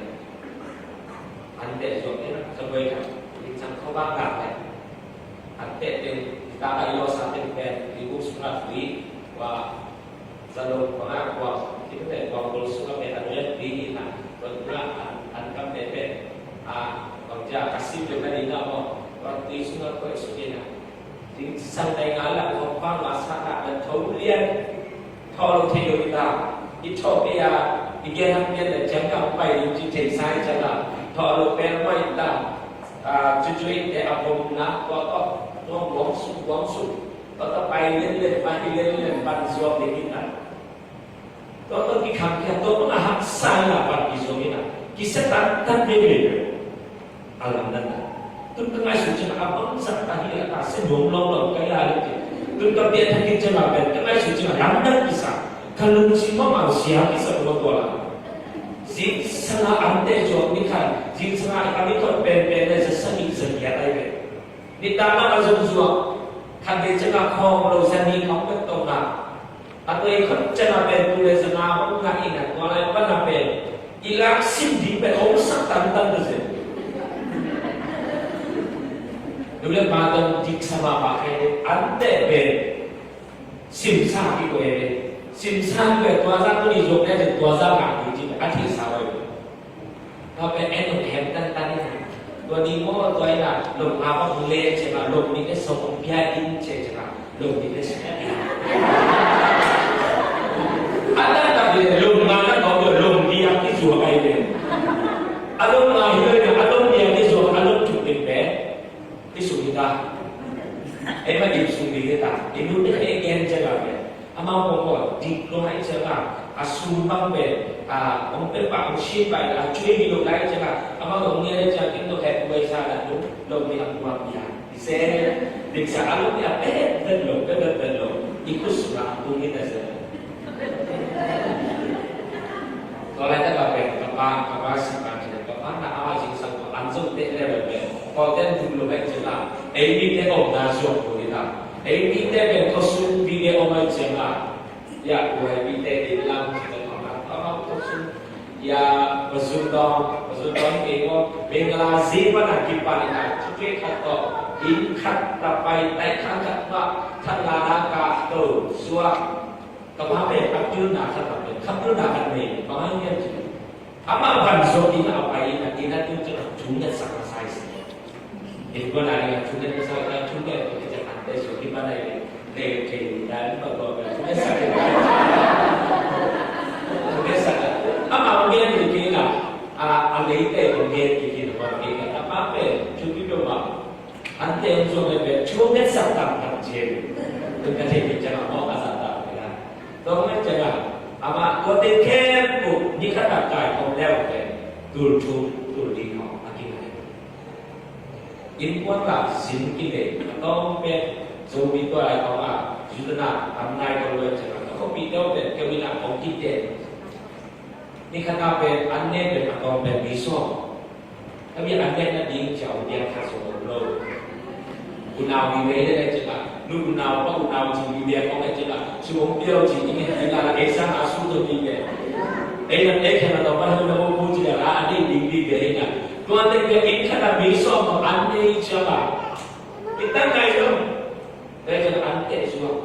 Ante zuak ina, sa boi ka. Ling sang ko bang ka pen. Ante ten, ta ka ilo sa ten pen, ling buk sung a tui, wa, sa lo ko na, wa, kita ten, wa, bol sung a pen, ante pen, ina, wa, ina, A, bang ci a ka sim lo ka ding a maw, tua tui sungah koih suk in a, zingsang nai nga lah khawng pang a sa lah na tho lian, tho lo thei lo hi ta. I tho kei a, i gen hang pian na ciang ka pai ding ci thei sa hi ciang a, tho lo pel mai ta. A, cucu i te a bom na, tua tawh, tua guang suk, guang suk, tua tawh pai len len, pai len len, pan zuak ding hi ta. Tua tawh kikham khia, tua bang a haksa in a pan kizuak in a, kisia tantan veve. A lamdang a. Tun ka ngaihsut ciang a bangzah ta hi a, ta sia nuam lawmlawm ka hi a leh. Tun ka pian thak in ciang a pen ka ngaihsut ciang a lamdang kisa. Ka lungsim mahmah sia kisa tua tua la. Zingsang a ante zuak ni khat, zingsang a ka ni khat penpen le za sagih za giat ai pen. Nitak lam a zong zuak, khat vei ciang a khawm lo za nih khawng pek tawh ngah. A tua i khut ciang a pen tul le za nga hong ngah in a, tua lai pan a pen i lak sim ding pen hong sak tantan ta zen. Nu le pa tawh diksa mahmah kei le, ante pen simsa kiko e le. Simsa kiko e, tua za tuni zuak le, tua za ngah ding ci a thei sa oi. Tua pen en hong hem tantan in a. Tua ni maw, tua in a, lom nga bang hong le ciang a, lom nih le sawm hong pia in ci ciang a, lom nih le sawm hong pia. A tantan in lom nga na tawh lom nih a kizuak ai pen. A lom nga hi lo in a, a lom nih a kizuak, a lom thuk pen pen. I sum hi ta. Ei mah i sum hi ta. I nu te kha ei gen ciang a pen. Amau pawlkhat dik lo lai ciang a, a sum bang pen, a, hong pia pah, hong sim pah, a, cui hi lo lai ciang a, amau hong ngen lai ciang, ken tawh khe kuai sa la lo, lo mi a kuang ya. I se, dik sa a lo mi a pet pet lo, pet pet pet lo. I khut sung a tung hi ta se. Tua lai tak a pen, ka pa, ka pa si pa ci, ka pa na a zingsang ko an zong te le pen. Ko ten dum lo lai ciang a, ei mi te om na zuak ko hi ta. Ei mite pen khua sung mite om ai ciang a, ya, tua mite din lam ci kan om a, a, khua sung, ya, Pazun Dawng, Pazun Dawng kei maw, Mengala zi pan a kipan in a, cu kei khat tawh, inn khat ta pai, tai khang khat mah, khat la na ka to, suak, ka pa pen, ka pilna khat ta pen, ka pilna khat nei, bang hang hiam ci. Amah van zuak in a pai in a, in a tu ciang a thu ngetsak a sa i si. In kuan a ding a thu ngetsak a, thu nget a tu ciang a te zuak in pan a i le, le te in dan pa ko a thu ngetsak in a. Thu ngetsak a. Amah nget in kei in a, a, a lei te nget in kei in a, nget in a, amah pen thu pi pe ma. Ante hong zuak le pen, thu ngetsak tangtang ci. Tun ka thei pen ciang a mawk a zat tak pen a. Tua hong nget ciang a, amah tua teng khempeuh ni khat a kai khawm le pen, tul thum, tul li khawm a kingai. Innkuan la zin kinei, a tawm pen, Zomi tua lai khawm a, Judah na, tam nai khawm le ciang a, a khuapite pen, keu in a kong kite. Ni khat a pen, an ne pen, a tawm pen, mi sawm. Kami an nek na ding ciau biang khat sung om lo. Unau vive le le cina. Nu unau pa unau ci vive kong le cina. Sung om piau ci ni nge cina la ei sang a su to vive. Ei na ei kena to pa na mo pu cina la a ding ding vive na. Tuan te ke in khat a mi som an nei cina. Kita ngai lo. Le cina an te suak.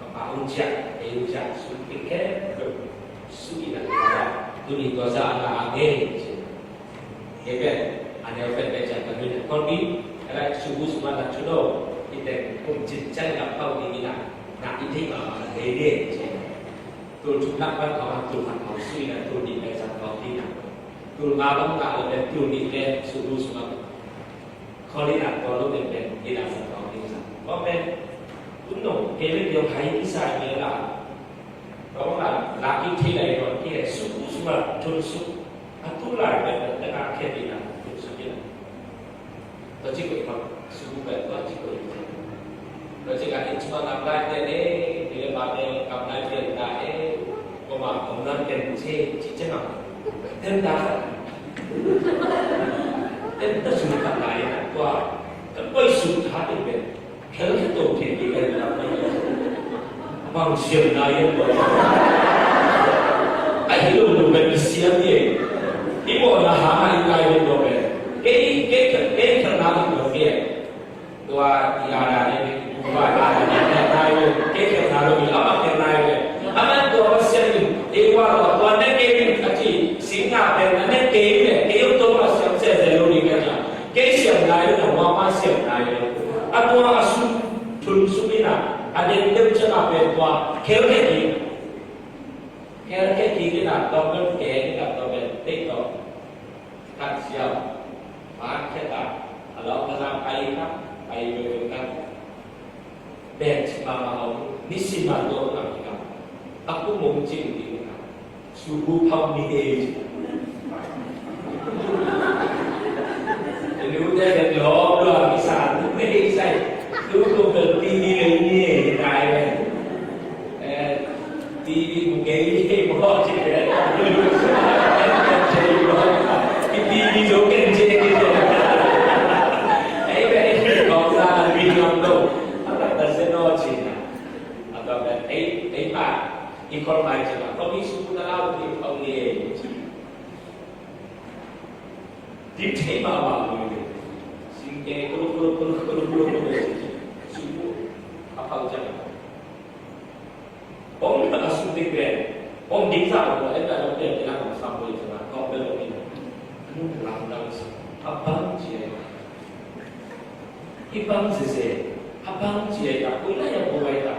Ka pa un ciah, ei un ciah, suk in khempeuh, suk in a tua za, tuni tua za a ngah a ngei, ci. Kei pen, a neu pen pen ciah ka nui na, kol pi, ka lai suk bu suk ma na cu lo, i teng kum cin ciah i lam pau ding in a, na i thei ma ma na dei dei, ci. Tul thum nak pan kau a, tul khat kau suk in a, tul nih pen ciah kau ding a. Tul nga bang kah lo pen, tul nih pen, suk bu suk ma. Kholin a tua lo pen pen, ina sa tawng ding sa. Tua pen, tun nong, kei le kei hai kisa i mel a. Tua bang a, la ki thei lai tua, ki he suk, suk a, tun suk. A tu lai pen, pen, pen a khe ina, tun suk ina. Tua ci ko i tua, suk pen, tua ci ko i tua. Tua ci ka in suk a ngam lai te ne, kei le ma te ngam lai te na e. Ko ma, ko ngam pen ce, ci ce ngam. Tem da. Tem ta suk ka lai na, tua. Ka koi suk tha te pen. Khel khel to te te ka la. Bang siam na yan bang. Ai hi lo lo bang siam ye. Hi mo na ha ma i lai yan bang. Kei, kei, kei, kei na lo bang ye. Tua i a da ne, tua i a da ne, kei na lo, kei na lo, ama kei na lo. Ama tua Pasian in, e wa tua, tua ne kei ni a ci, sing na pen, ne kei ne, kei tua Pasian se se lo. Khel khia kik. Khel khia kik in a, tawh bel khel in a, tawh bel tei tawh. Khat siau. Pha khia ta. A lawng ka za pai ta. Pai bel bel khat. Bel ci ma ma hong. Ni si ma to ka ki ka. A ku mong cing ding ka. Subu phau ni ei. Lu te bel lawm lua ki sa. Ni ei sai. Lu tu bel ti ni ei ni ei. Nai bel. Eh, T V mu kei hi mawk ci ve. T V zo ken ci ve. Ei ve, ei ve, kong sa vi ngam lo. A tak ta se no ci na. A tak ta ei, ei pa. I kol mai ci na. Kong i su na lau ti kong ni. Di te ma ma lo. Sing ke kulu kulu kulu kulu kulu kulu. Su a pau ci na. Hong a sung ding pen hong ding sa ko en da dong pen ina hong sam ko ina kong pen hong ina. Anu lam dang sa. A bang ci ai. I bang ci se. A bang ci ai ta. Ko ina ya ko ai ta.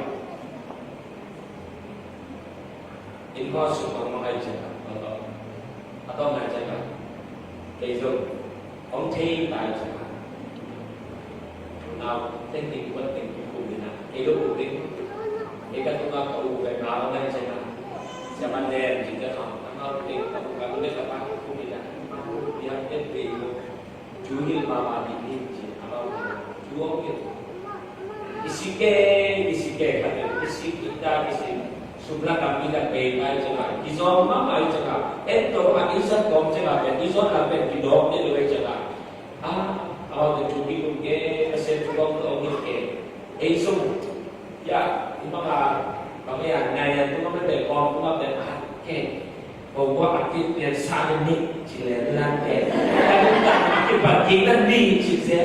In ko su ko ma ai ci ta. A to ngai ci ta. Kei zong. Hong thei tai ci a. Nau teng ding kuan teng ding kum ding a. Ei lo kum ding. Ei ka tung a ka u ka nau ngai ci a. Sia man den ci ka kham. Nau teng ka u ka u le ka pa kum ding a. Kum ding a teng ding kum. Cu hil ma ma ding ding ci a. Nau teng. Cu hong hil. Kisike, kisike khat kisik kita kisik. Sumla kami na pei mai cakap. Kizom ma mai cakap. Ento ma izat kom cakap. Izot la pen kidom ni lui cakap. Ah, awak tu cubi kum ke, pasal cuba tu ongil ke. Eh, sum. Ya, ima ka, kami ya, nai ya, tu kami pen kom, tu kami pen ah, ke. Ko a kit pian sa ni ci le lan te. Ka ding ka kit pa kit na ni ci se.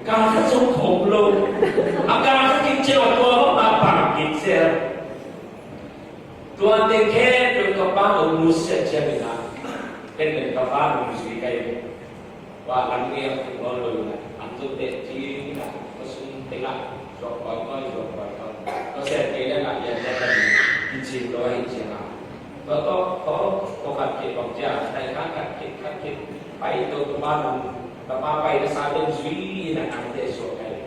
Ka ka sung khom lo. A ka ka kit ce a ko a pa kit se. Tua te khe tua ka pa lo mu se ce mi na. Ken ken ka pa lo mu si kai. Wa lam nge a kum lo lo na. Am tu te ci na. Ko sung te la. Zuak koi koi, zuak koi koi. Ko se te la na ya ya na. Ki ci lo ai ci na. Ko, ko, ko, ko khat khit bang cia, tai khat khat khit, khat khit. Pai to tuma nung, tuma pai na sa den zui na ang te so kai.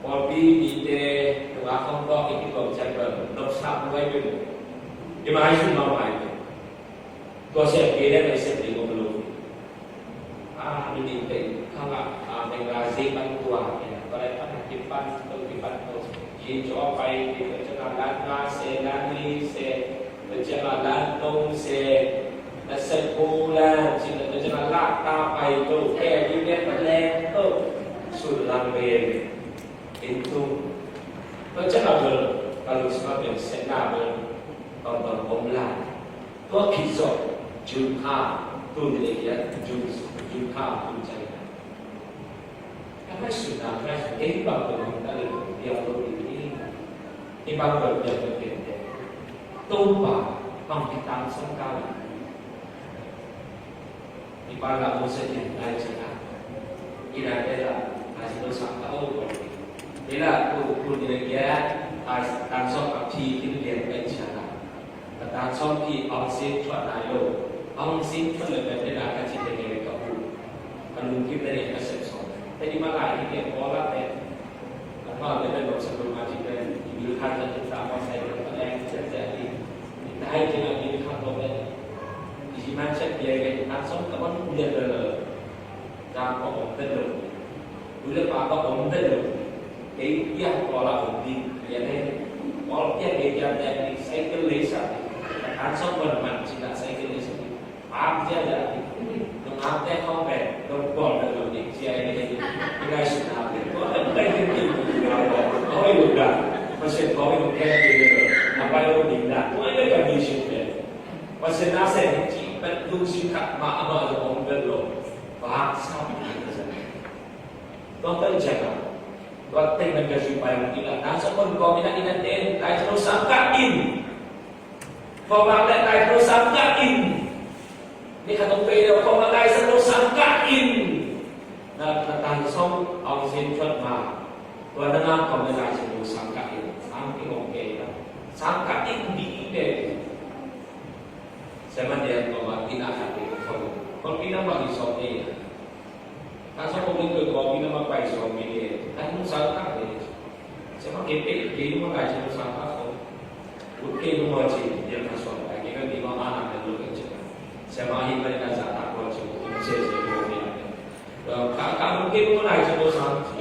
Pawlpi mite, tuma kong to, i ki bang cia bang, nop sa buai bang. I mai sun ma mai bang. Tua se, kei le mai se, kei ko lo. Ah, mi ding teng khang ah, ah, meng la zik pan tua, eh, tua lai pan ah kipan to, kipan to. Yin caw pai, tua ciang ah lan nga se, lan li se, tua ciang ah lan nong se, na se ko lan, ci na tua ciang ah lak ta pai to, ke yin ne pan leng to, sun lang ven, in tung. Tua ciang ah bel, ka lung sim ah bel, se na bel, ton ton om lai. Tua khit zawh, June kha, tun le kiat, June, June kha, tun cai na. Ka ngaihsutna, ka ngaihsut, ei bang tawh hong ta le, piang lo ding hi. Ei bang tawh piang lo ding hi. Topa, bang ki tang sang ka le. Ei bang la mo se ding lai cai na. Ei la, ei la, a si lo sang ka o. Ei la, ku, ku ni le kiat, a, tang sawh ka thi, thi le kiat, ei cai na. Ka tang sawm ki Aung Sin thuat nai lo. Aung Sin thuat le pen tena ka ci teng e ka pu. Ka lungkim teng e ka sep sawm. Teni malai hi teng Paul a pen. Ka thuat le pen lok sa lung a ci pen. Ki bil khan ka teng sa Paul sai ka leng ciat ciat hi. Ka hai teng a bil khan lo pen. Ki ci man ciat bia ke tang sawm ka man bia le le. Zang kong om vet lo. U le pa kong om vet lo. Kei piang Paul a om ding. Piang he. Paul piang kei piang tek ding. Cycle race a. Ka tan sawm wan man cih na cycle race a. Paam cia cia ding. Nong am tek khong pen. Nong Paul vet lo ding. Cia he he. Ngai sut na pen. Paul vet lo ding. Paul vet lo ding. Paul vet lo ding. Paul vet lo ding. Paul vet lo ding. Paul vet lo ding. Pasian na se ni ci pen lungsim khat mah amah zong om vet lo. Vak sam ni ka zong. Tua pen ciang a. Tua teng pen ka zui pai ong kila. Nang sa kon kong ina ina ten. Lai sa lo sam ka in. Kong mak le lai sa lo sam ka in. Ni khat ong pei lo kong mak lai sa lo sam ka in. Na, na tan song Aung Sin thuat ma. Tua na nga kong na lai sin sang ka in sang ki hong kei la sang ka in di i be. Seven years ago, ma tina ka te ko. Ko pina ma ki song ni. Ka sa ko ko ko pina ma pai song ni. Kan sang ka ni. Sema ke pe ke ma ka song sang ka ko. Ut ke ma ci dia ka song ka ke ka di ma ana ka lo ka ci. Sema hi ma ka sa ta ko ci. Ko se se ko ni. Ka ka ke ma ka song sang ci.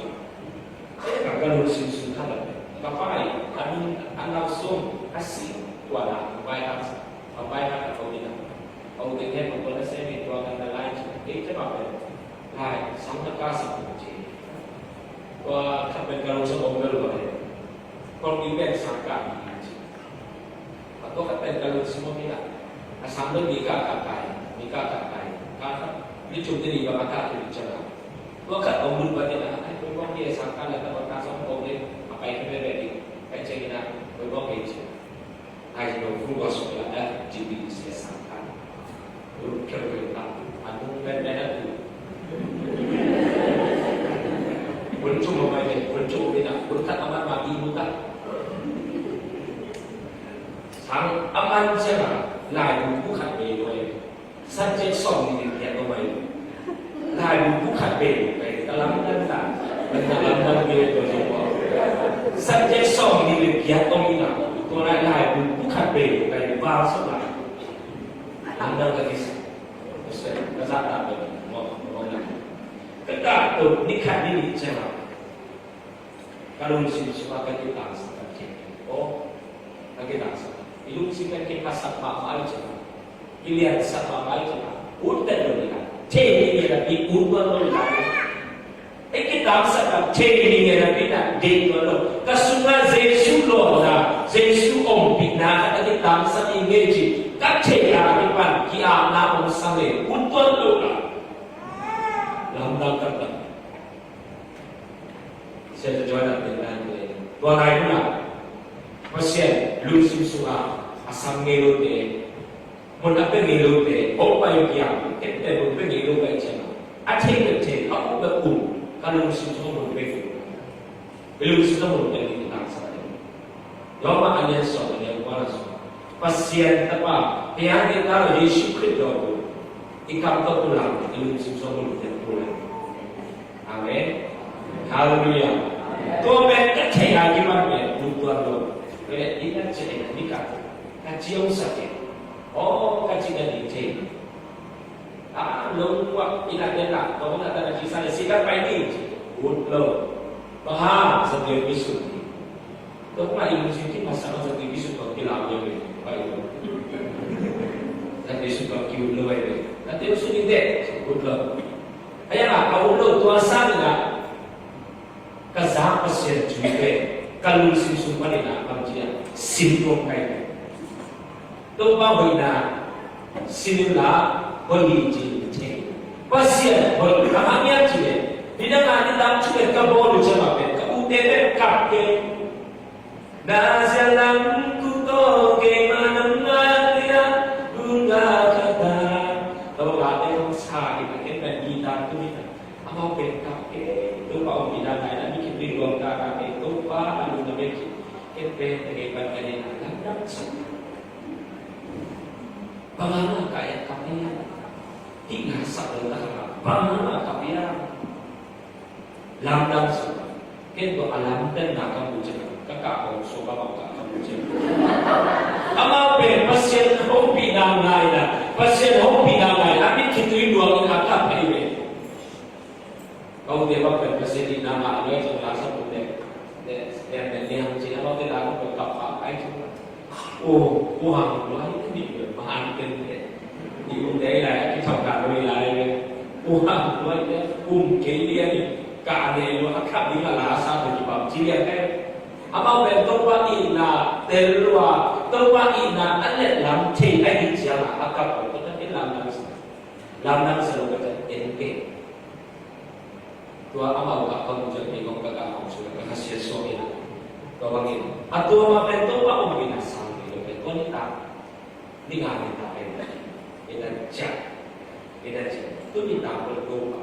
Ka ka lungsim sung khat a ka pai a nung a nau sung a sing tua na ka pai a ka pai a ka kau ni na. Kau te te kau na se mi tua ka na lai ci. Te te ma pen lai sang na ka sang ci. Tua ka pen ka lungsim ong bel ba le. Kau ni pen sang ka ni ci. A tua khat pen ka lungsim om hi na. A sang dong mi ka ka kai, mi ka ka kai. Ka khat mi cung te ni ba ka ka tu ni cang a. Tua khat om lut ba te na, ai, koi bawk hi e sang ka la ta ba ka sang kong le, a pai ka be be ni. Kai ceng hi na, koi bawk hi e ceng. Ai, no fu ba song la, eh, ji bi se sang ka. Sang a man ciang a, laibu bu khat bei lo e. Subject sawm nih le giat lo e. Laibu bu khat bei lo e. Ka lamdang ta. Ka lamdang bei lo e. Subject sawm nih le giat lo e na. Tua lai laibu bu khat bei lo e. Val sawm lai. Lamdang ka kisa. Ka sa ta pen mo mo na. Ka ka tu ni khat ni ni cang a. Ka lungsim sung a ka kitangsak ka khempeuh. Aw, ka kitangsak. I lungsim ka kiphasak mahmah ahih ciangin, i liansak mahmah ahih ciangin, ut pen lo ding a, thei ding a, i ut pen lo ding a. I kitangsak a thei ding a, deih pen lo. Ka sungah Jesu lawpna, Jesu ompihna khat a kitangsak i ngei ci. Ka thei a kipan ki-apna hong sa leh ut pen lo ding a. Lamdang ka pen. Sia Joel a pen nai pen. Tua lai mun ah Pasian lungsim sungah a sam ngei lote, mun a pia ngei lote, hong pai piang, khempeuh mun pia ngei lo pai ciang a, a thei bek thei, a um bek um, ka lungsim sungah mun pia ngei lo. Ka lungsim sungah mun pia ngei lo, taksa. Roma a lian sawm, a lian kua na sawm. Pasian Tapa, Pasian i Ta Jesu Khrist dawh uh, i kam tawh pulang, i lungsim sungah mun pia ngei lo. Amen. Halleluiah. Tua pen ka thei a kipan pen, mun tuan lo. Pen i na ci a, ni ka, ka ci hong sa ke. Oh, ka ci na ding thei. Ah, lo wa, i na den la, tua na ta na ci sa le, si ka pai ni. Ut lo. Bang hang, sa te mi su ni. Tua mah i lungsim kiphasak a, Sunday ki sukha kilam lel ve. Pai lo. Sunday sukha ki-ut lo ve. Sunday sukha ki-ut lo. Aya nga ka ut lo tua sang in a, ka zak Pasian zui ve. Ka lungsim sung panin a, bang ci a, sim lo kai ve. Topa hoihna sim inla hoih hi ci-in thei. Pasian hoih, bang hang hiam cih leh, nidang a nidang thungen ka bawl uh ciang a pen, ka ute pen kap kei. Na zia lam ku tawh keima nang ngak lian, lungga ka ta. Topa te hong sa in a, ken pen guitar tu in a, amau pen kap kei. Topa hong nidang ngai na mi kip ring luang ta kap kei. Topa a lungdam kei. Ken pen te kei pan ka nidang lamdang sa. Bang hang a ka et kap hiam? Hih na sak lo na ka bang hang a kap hiam? Lamdang sa. Ken tua a lamdang na ka mu ciang, ka kah kong suak amau kah ka mu ciang. Amau pen Pasian hopihna ngai na, Pasian hopihna ngai na, a mit khitui luang in a kap ahi ve. Ka ute bang pen Pasian itna ngah lo, ei zong la sa ute. Te, te, te, te, hang ci na bang te la ko kap kap ai ci. O, o hang lo ai ni lo ma an pen te. Ni ute lai ki thau ka lo lai le. O hang lo ai te, um kei lian ni. Ka ne lo a kap ni ka la sa te ki bang ci lian te. Amau pen Topa itna tel lua, Topa itna a let lam thei ahi ciang a kap ko te lamdang sa. Lamdang sa lo ka te en ke. Tua amau ka kong ciang ni kong ka ka kong suak ka ka sia suak in a. Tua bangin a tua ma pen Topa ompihna sang ni lo pen tua nitak. Ni nga nitak pen nitak ciang. Nitak ciang. Tu nitak pen Topa.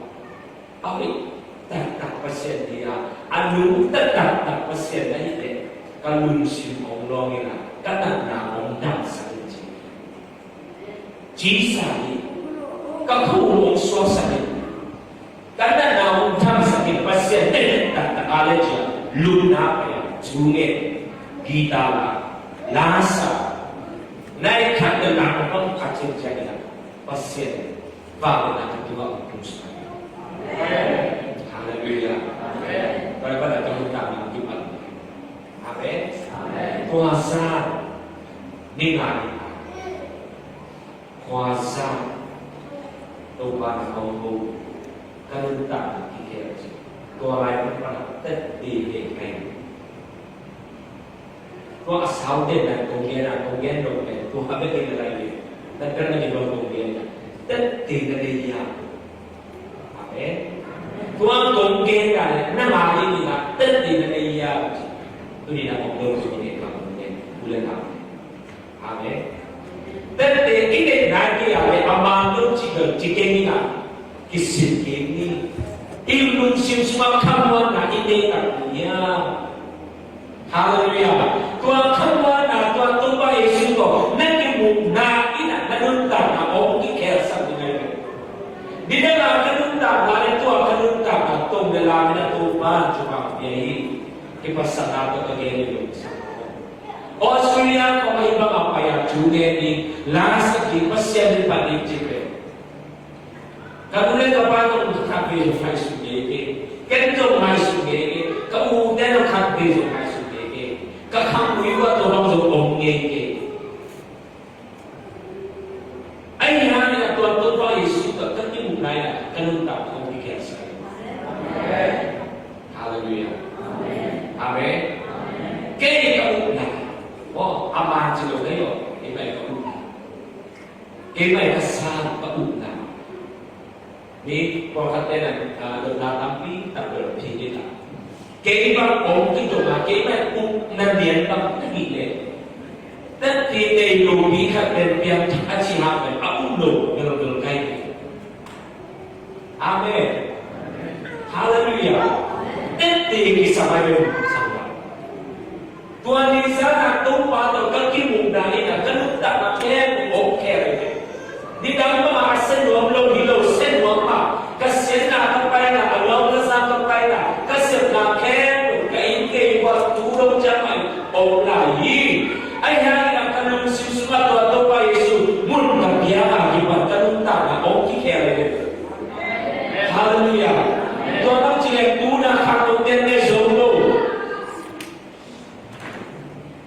A hoih. taktak Pasian hi a, a nungta taktak Pasian na hih teh ka lungsim hong lawng in a, ka natna hong damsak in ci. Ci sa hi. Ka khua hong suaksak in, ka natna hong damsak in, Pasian na hih taktak a le ci a, lupna pai a, thu ngen, guitar la, la sa, nai khat na nang hong khat ciangciang in a, Pasian vangliatna ka tungah hong tung sa. Halleluiah. Amen. Tua hi pan a ka nuntakna kipan. Amen. Amen. Khuazat ni nga ni a, khuazat Topa na hong ho, ka nuntakna kikhel ci. Tua lai mun pan a tat dede ngai. Tua a sau den na kong gen a, kong gen dong pen tua a bek in a lai ve. Tat pen na gen dong kong gen a, tat den na dei a. Amen. Tua kong gen a le na ma dei ni na tat den na dei a. Tuni na kong dong su ni na kong gen. Ule na. Amen. Tat den i den na dei a le a ma dong ci dong ci gen ni na. Kisin gen ni. I lungsim sungah khamuanna i nei tak ni a. Halleluiah. Tua khamuanna, tua Topa Jesu tawh na kimuhna in a, na nuntakna hong kikhelsak ding ahi ve. Nidang a ka nuntakna le tua ka nuntakna tong le lam in a Topa in thupha pia hi. Kiphatsakna tawh ka gen hi lo. Australia khawng ahi bang a pai a thu ngen ding, la sak ding, Pasian min phat ding ci ve. Ka nu le ka pa zong khat vei zong ngaihsun ngei kei. Ken zong ngaihsun ngei kei. Ka ute zong khat vei zong ngaihsun ngei kei. Ka khanggui uh ah tua bang zong om ngei kei. Ahi hangin a tua Topa Jesu tawh ka kimuh lai-in a ka nuntak hong kikhelsak. Halleluiah. Amen. Kei ka upna. Aw, a man ci lo kei aw. Kei mah ka upna. Kei mah ka sang ka upna. Mi pawlkhatte in a, ah, dotna tampi tak bel phi hi ta. Kei bang hong kidong a, kei bang upna lian bang ka hih leh, tatti nei lopi khat pen piangthak a ci hang pen a um lo belbel ka hi. Amen. Halleluiah. Tatti kisam a hi pen sang a. Tua ni zan a Topa tawh ka kimuhna in a ka nuntakna khempeuh hong khel hi. Nidang bang a sia nuam lo hi lo, sia nuam mah. Ka siatna ka paina, a lawm ka zang ka paina, ka sepna khempeuh ka inn gei uah tu lo ciang mah in hong lai hi. Ahi hangin a ka lungsim sungah tua Topa Jesu mun ka piak a kipan ka nuntakna hong kikhel hi. Halleluiah. Tua bang ci leng tu-in a khangnote ne zo lo.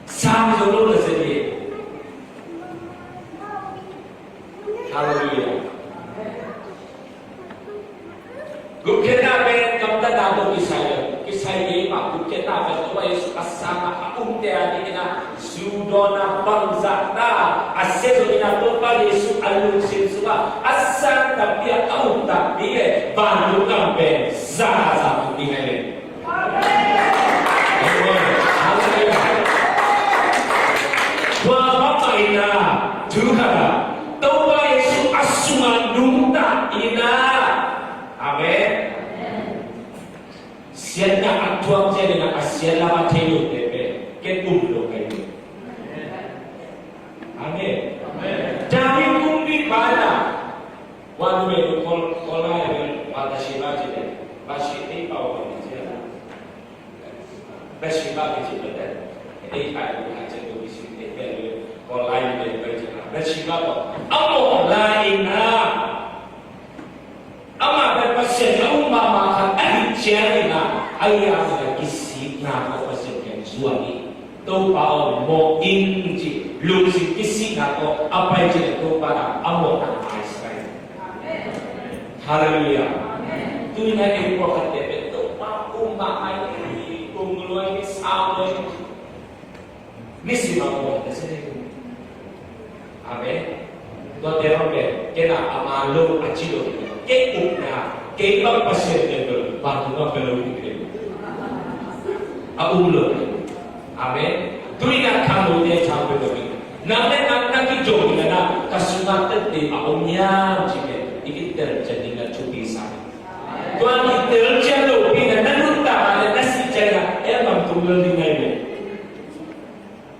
Sang zo lo na sia hi. Halleluiah. Gupkhiatna pen gamtatna tawh kisai lo. Kisai kei mah gupkhiatna pen Topa Jesu a sang a a umte a dingin a zu dawn a bangzahna a sia zongin a Topa Jesu a lungsim sungah a sang takpi a a um takpi le vantung gam pen za za tung ding ahi ve. Amen. Halleluiah. Tua mah bangin a, thu khat a, Topa Jesu a sungah nungta in a. Amen. Siatna a thuak ciangin a, a siat lam a thei lote pen ken um lo ka hi. Amen. David kumpipa in a, wan mei kol, kol lai a pen Bathsheba ci le, Bathsheba ei pau pen ci a. Bathsheba kici pen, ei kai bu hai cen tu kici pen, pen, pen, ko lai pen, pen, pen, Bathsheba ko, a mawh lai in a, amah pen Pasian a um mahmah khat ahih ciangin a, a hiang pen kisikna ko Pasian kiang zuan hi. Topa aw mawh ing ci, lungsim kisikna ko, a pai ci le Topa na, a mawhna a mai sa hi. Halleluiah. Tu-in a ei pawlkhatte pen Topa um mahmah hi, um lua hi, sau lua hi. Nisim a pawlkhatte sia hi. Amen. Tuate bang pen, ken a man lo a ci lo hi. Kei upna, kei bang Pasian pen lo, bang tu bang pen lo hi. A um lo hi. Amen. Tu-in a khangnote a thang pen lo hi. Nang le nang na kidong in a, ka sungah tette a om hiam cih pen i kitel ciat ding a thupi sa hi. Tua kitelcian lopi na na nuntak a le na sih ciang a hell bang tung lel ding hi ve.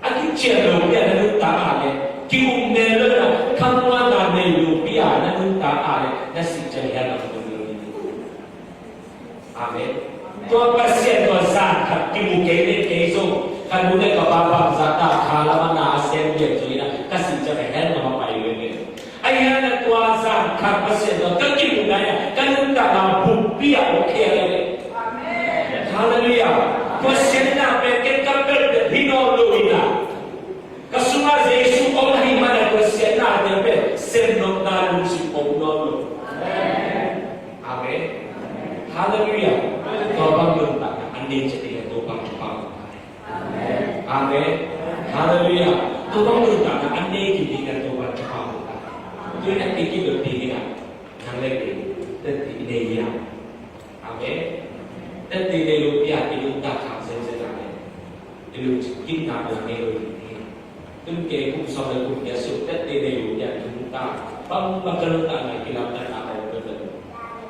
A kician lopi a na nuntak a le ki-um ne lo na khamuanna nei lopi a na nuntak a le na sih ciang hell bang tung lel ding hi. Amen. Tua Pasian tua zan khat kimu kei le kei zong ka nu le ka pa bangzah ta kha lam a na a sem lian zong in a ka sih ciang a hell na ma pai ve ve. Ahi hang a tua zan khat Pasian tua ka kimu nai a ka nuntakna bukpi a om khia le. Halleluiah. Tua siatna pen ken ka pelh pen hi nawn lo in a ka sungah Jesu om ahih man a tua siatna pen sem nopna lungsim om nawn lo. Amen. Halleluiah. Tua bang nuntakna an nei ciat ding a Topa thupha. Amen. Halleluiah. Tua bang nuntakna an nei kik ding a Topa thupha. Tuni a i kidot ding in a nang le kei tetti nei hiam? Amen. Tetti nei lo pi a i nuntak kham zenzen a le i lungkim na lo nei lo ding hi. Tun kei kum sawm le kum giat sung tette nei uh tiah nungta bang bang ka nungta ngai kilamdanna a om peuhpeuh.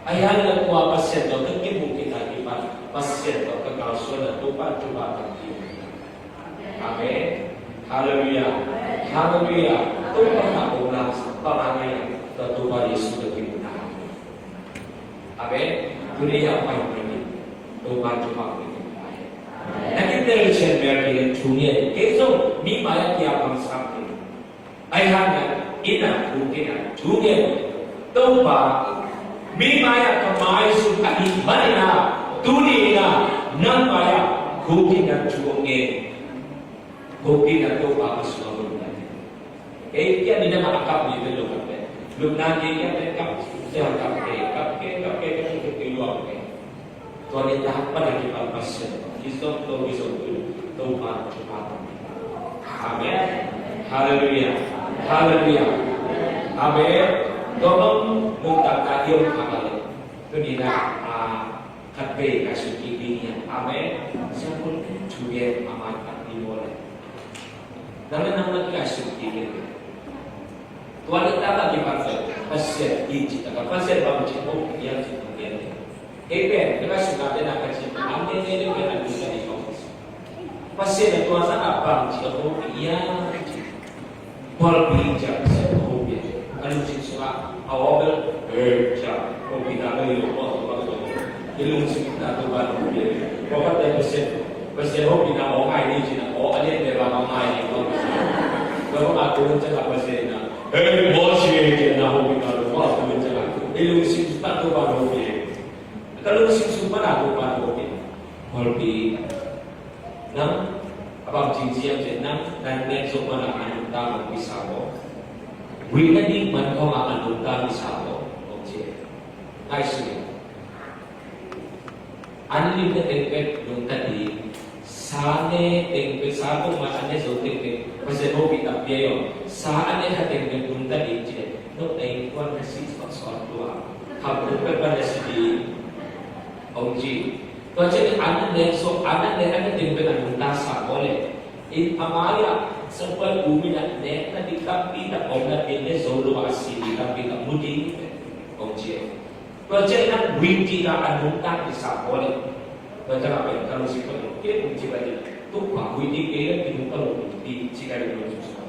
Ahi hangin a tua Pasian tawh ka kimuh kik a kipan Pasian tawh ka kalsuan a Topa thupha tang hi. Amen. Halleluiah. Halleluiah. Topa na om lam sa pa ngai a tua Topa Jesu ka kimuhna. Amen. Tuni a pai pai ni Topa thupha pai ni. Na kitelcian bel kei thu ngen kei zong mi mai-ah kiam bang sam kei. Ahi hangin inn ah khukin ah thu ngen. Topa, mi mai-ah ka maizum ahih manin ah tuni in ah nang mai-ah khukin ah thu hong ngen. Khukin ah Topa ka sung ah hong ngen. Kei kiang ni na ma a kap ni pen lo kap pen. Lupna kei kiang pen kap, sia kap kei, kap kei, kap kei, kap kei, kap kei, luang kei. Tua ni tak pan a kipan Pasian kizom to kizom tu Topa thupha tang. Amen. Halleluiah. Halleluiah. Amen. Tua bang nuntakna i om kha le tuni na a khat vei ka suk kik ding hi. Amen. Siangkul thu gen a man khat ni maw le. Nang le nang na ka suk kik ding hi. Tua ni tak a kipan Pasian i ci tak a Pasian bang ci hong piang ci hong piang. Kei pen ka suk a te na ka ci an ne ne ne pen a lu sa ni hong. Pasian a tua sa a bang ci hong piang ci. Paul pi ci a Pasian hong piang. Ka lu ci suk a a wa bel e ci a hong piang na lo yo ko ko ko. Ki lu ci na tu ba hong piang. Ko ka te Pasian Pasian hong piang na hong ai ni ci na ko a ne ne ba hong ai ni ko. Ko ka tu ci a Pasian na. Hei, Mawsi, ci a na hong pi ka lungkua a tung in ciangin i lungsim sung pan Topa hong pi. Ka lungsim sung pan a Topa hong pi. Hong pi. Nang a bang cingciang ci nang nang nek zong man a nungta hong pi sa ko. Win na ding man hong a nungta pi sa ko. Hong ci. Ngai sui. An lim na teng pen nungta ding, sa ne teng pen, sa kong man an ne zo teng pen Pasian hopih takpi a hi om. Sa an ne kha teng pen nungta ding ci le, no teng kuan na si suak suak tua. Kham tung pen pan na si ding. Hong ci. Tua ci an ne so an ne an ne teng pen a nungta sa ko le. In a mai-ah sakuan um in a nek na ding takpi tak om na pen ne zo lo a si ding takpi tak mu ding. Hong ci. Tua ciang nang huih ding a nungta i sa ko le. Tua ciang a pen ka lungsim ko le kei kong ci ba ding. Tua huih ding kei le ki nungta lo huih ding ci ka ding lo ci sa.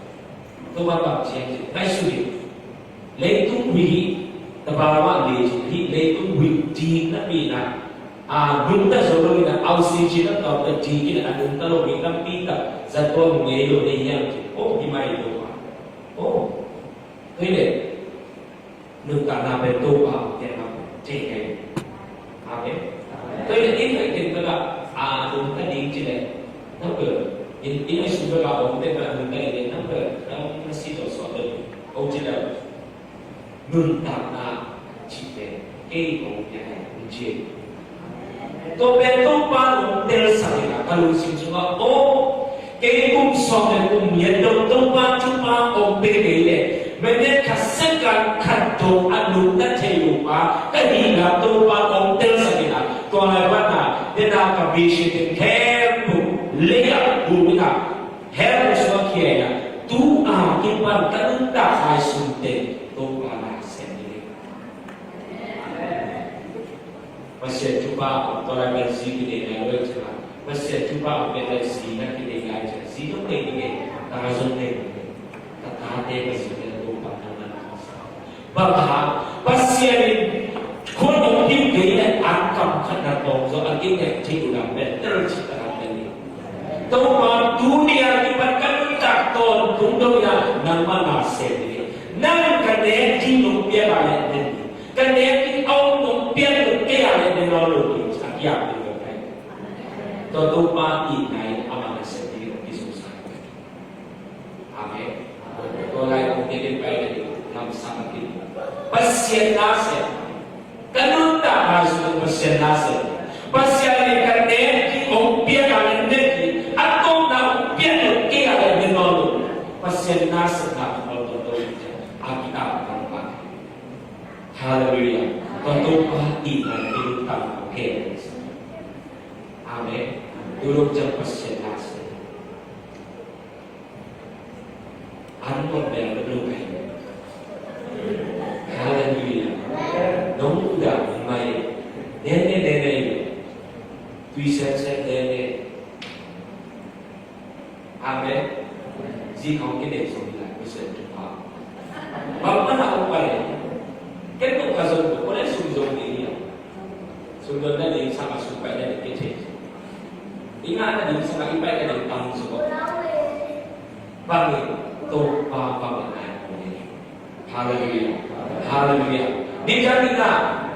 Tua bang ciang ci. Ngai sui. Leitung huih. Tabawa le ci. Hi leitung huih ding na pi na. A nungta zo lo in a oxygen na tawh ta ding in a nungta lo huih na pi ta. Za tua ngei lo ne yang ci. Oh, hi mai lo. Oh. Tua hi le. Nuntakna pen Topa hong piakna pen thei kei. Amen. Tua hi le in a ken pen a nungta ding ci le. Nang pen in in a sung pen a hong pen a nungta ding le nang pen nang na si to so de. Hong ci le. Nuntakna ci pen kei hong piak hong ci. Tua pen Topa nong telsak in a ka lungsim sungah aw kei kum sawm le kum lian dong Topa thupha hong pe kei leh minute khat second khat dong a nungta thei uh pa ka hihna Topa hong telsak in a tua lai pan a dena ka vision in khempeuh lei-ah hum in a hell sungah khia in a tu a kipan ka nuntak lai sung teng Topa na sem ding. Pasian thupha a om, tua lai pen zi kineih nai lo ahih ciangin, Pasian thupha a om pen lai zi na kineih nai ciang, zi zong nei ding e, ta zong nei ding e. Ka tate ka zite Topa nangmah na sa. Bang hang, Pasian in khut hong pia kei leh an kam khat na tawng zong a kineih theih uh lam pen tel cih tak a tel hi. Topa, tuni a kipan ka nuntak tawntung dong in ah nangmah na sem ding hi. Nang ka nek ding nong piak a leh den hi. Ka nek ding a om nong piak nong kei a leh den nawn lo ding, a kiam ding lo kai. Tua Topa itna in amah na sem ding hi, hong kizom sa. Amen. Tua lai kong tek in pai na ding lamsang a kin. Pasian na sem. Ka nuntakna sung Pasian na sem. Pasian in ka nek ding hong piak a leh den hi. A tawpna hong piak nong kei a leh den nawn lo. Pasian na sem na tawh tawh tawh a kitam tang pa. Halleluiah. Tua Topa itna in i nuntakna hong kei. Amen. Tu lok ciang Pasian na sem. An muan bel ka dong kai. Halleluiah. Nong udah mai. Nene, nene. Tui sen sen nene. Amen. Zi khong kine zong lai, Pasian thupha. Bang mana ong pai. Ken ong ka zong ko, ko le sum zong ni ya. Sum zong na ding sama sum pai na ding kece. Inga na ding sama ipai na ding tang zong. Bangin Topa bangin ai ko ni. Halleluiah. Halleluiah. Ni jang ni na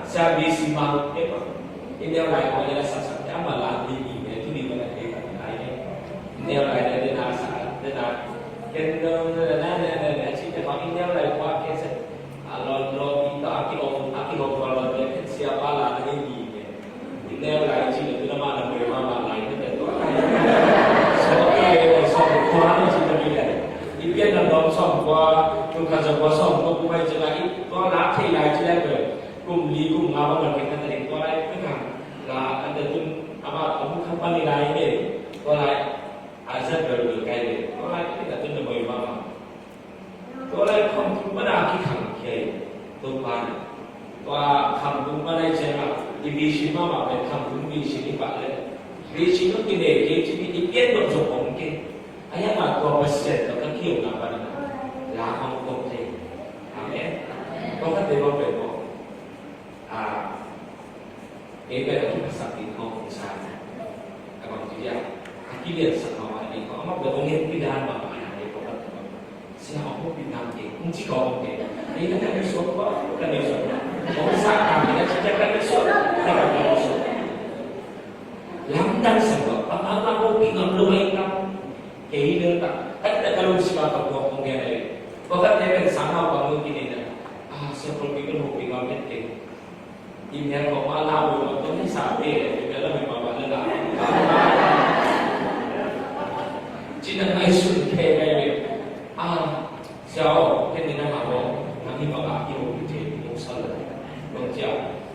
sa bi si ma he pa. India lai ko ya sa sa ya ma la ni ni ne tu ni ma la he ka ni lai ne. India lai ne na sa ne na. Ken no na na na na na chi ne pa India lai ko ke se. A lon lo pi ta a ki ong a ki ong ko lon ne ken sia pa la ne ni ne. I neu lai ci ne tu na ma na mui ma ma lai ne te tu. So ke o sawm kua ne ci ta mi le. I pian na dom sawm kua, tu ka za kua sawm kua ku mai ci lai. Tua la thei lai ci lai pe. Kum li kum nga ma ma ke ka ta ding tua lai pe ka. La an te tun a ma a mu ka pa ni lai ne. Tua lai a za pe lu kai ne. Tua lai pe ka tun na mui ma ma. Tua lai khamtung pan a kikhang khia hi. Topa in tua khamtung pan a i ciang a i vision mahmah pen khamtung vision i pah leh vision hong kinei kei ci i pian dok zong om kei. A hiang a tua Pasian tawh ka kiuna pan a la hong kop thei. Amen. Tua ka te bang pen maw. A, kei pen a kiphasak ding khawng kong sa na. A bang ci a, a kiliansak mahmah ding khawng, amah pen hong hehpih dan mahmah na ding khawng. Sia hong hopih ngam kei, hong ci khawng kei. Ei na ka ni suak kua, ka ni suak kua. Hong sa ngam kei, a ci a ka ni suak, ka ni suak. Lamdang sa kua, bang hang hong hopih ngam lo ei kam. Kei hi lel tak, ka ni tak ka lungsim a ka buak hong gen ei. Kua ka te pen sang hau bang hong kinin a. A, sia hong hopih ngam het kei. Email ko ma la wi ma tong ni sa pe le, email la wi ma ba le la. Ci na ngai sun pe ngai wi. A, sia o, ken ni na ma bo, na mi ma ba ki ho pi te, mo sa le. Lo cia,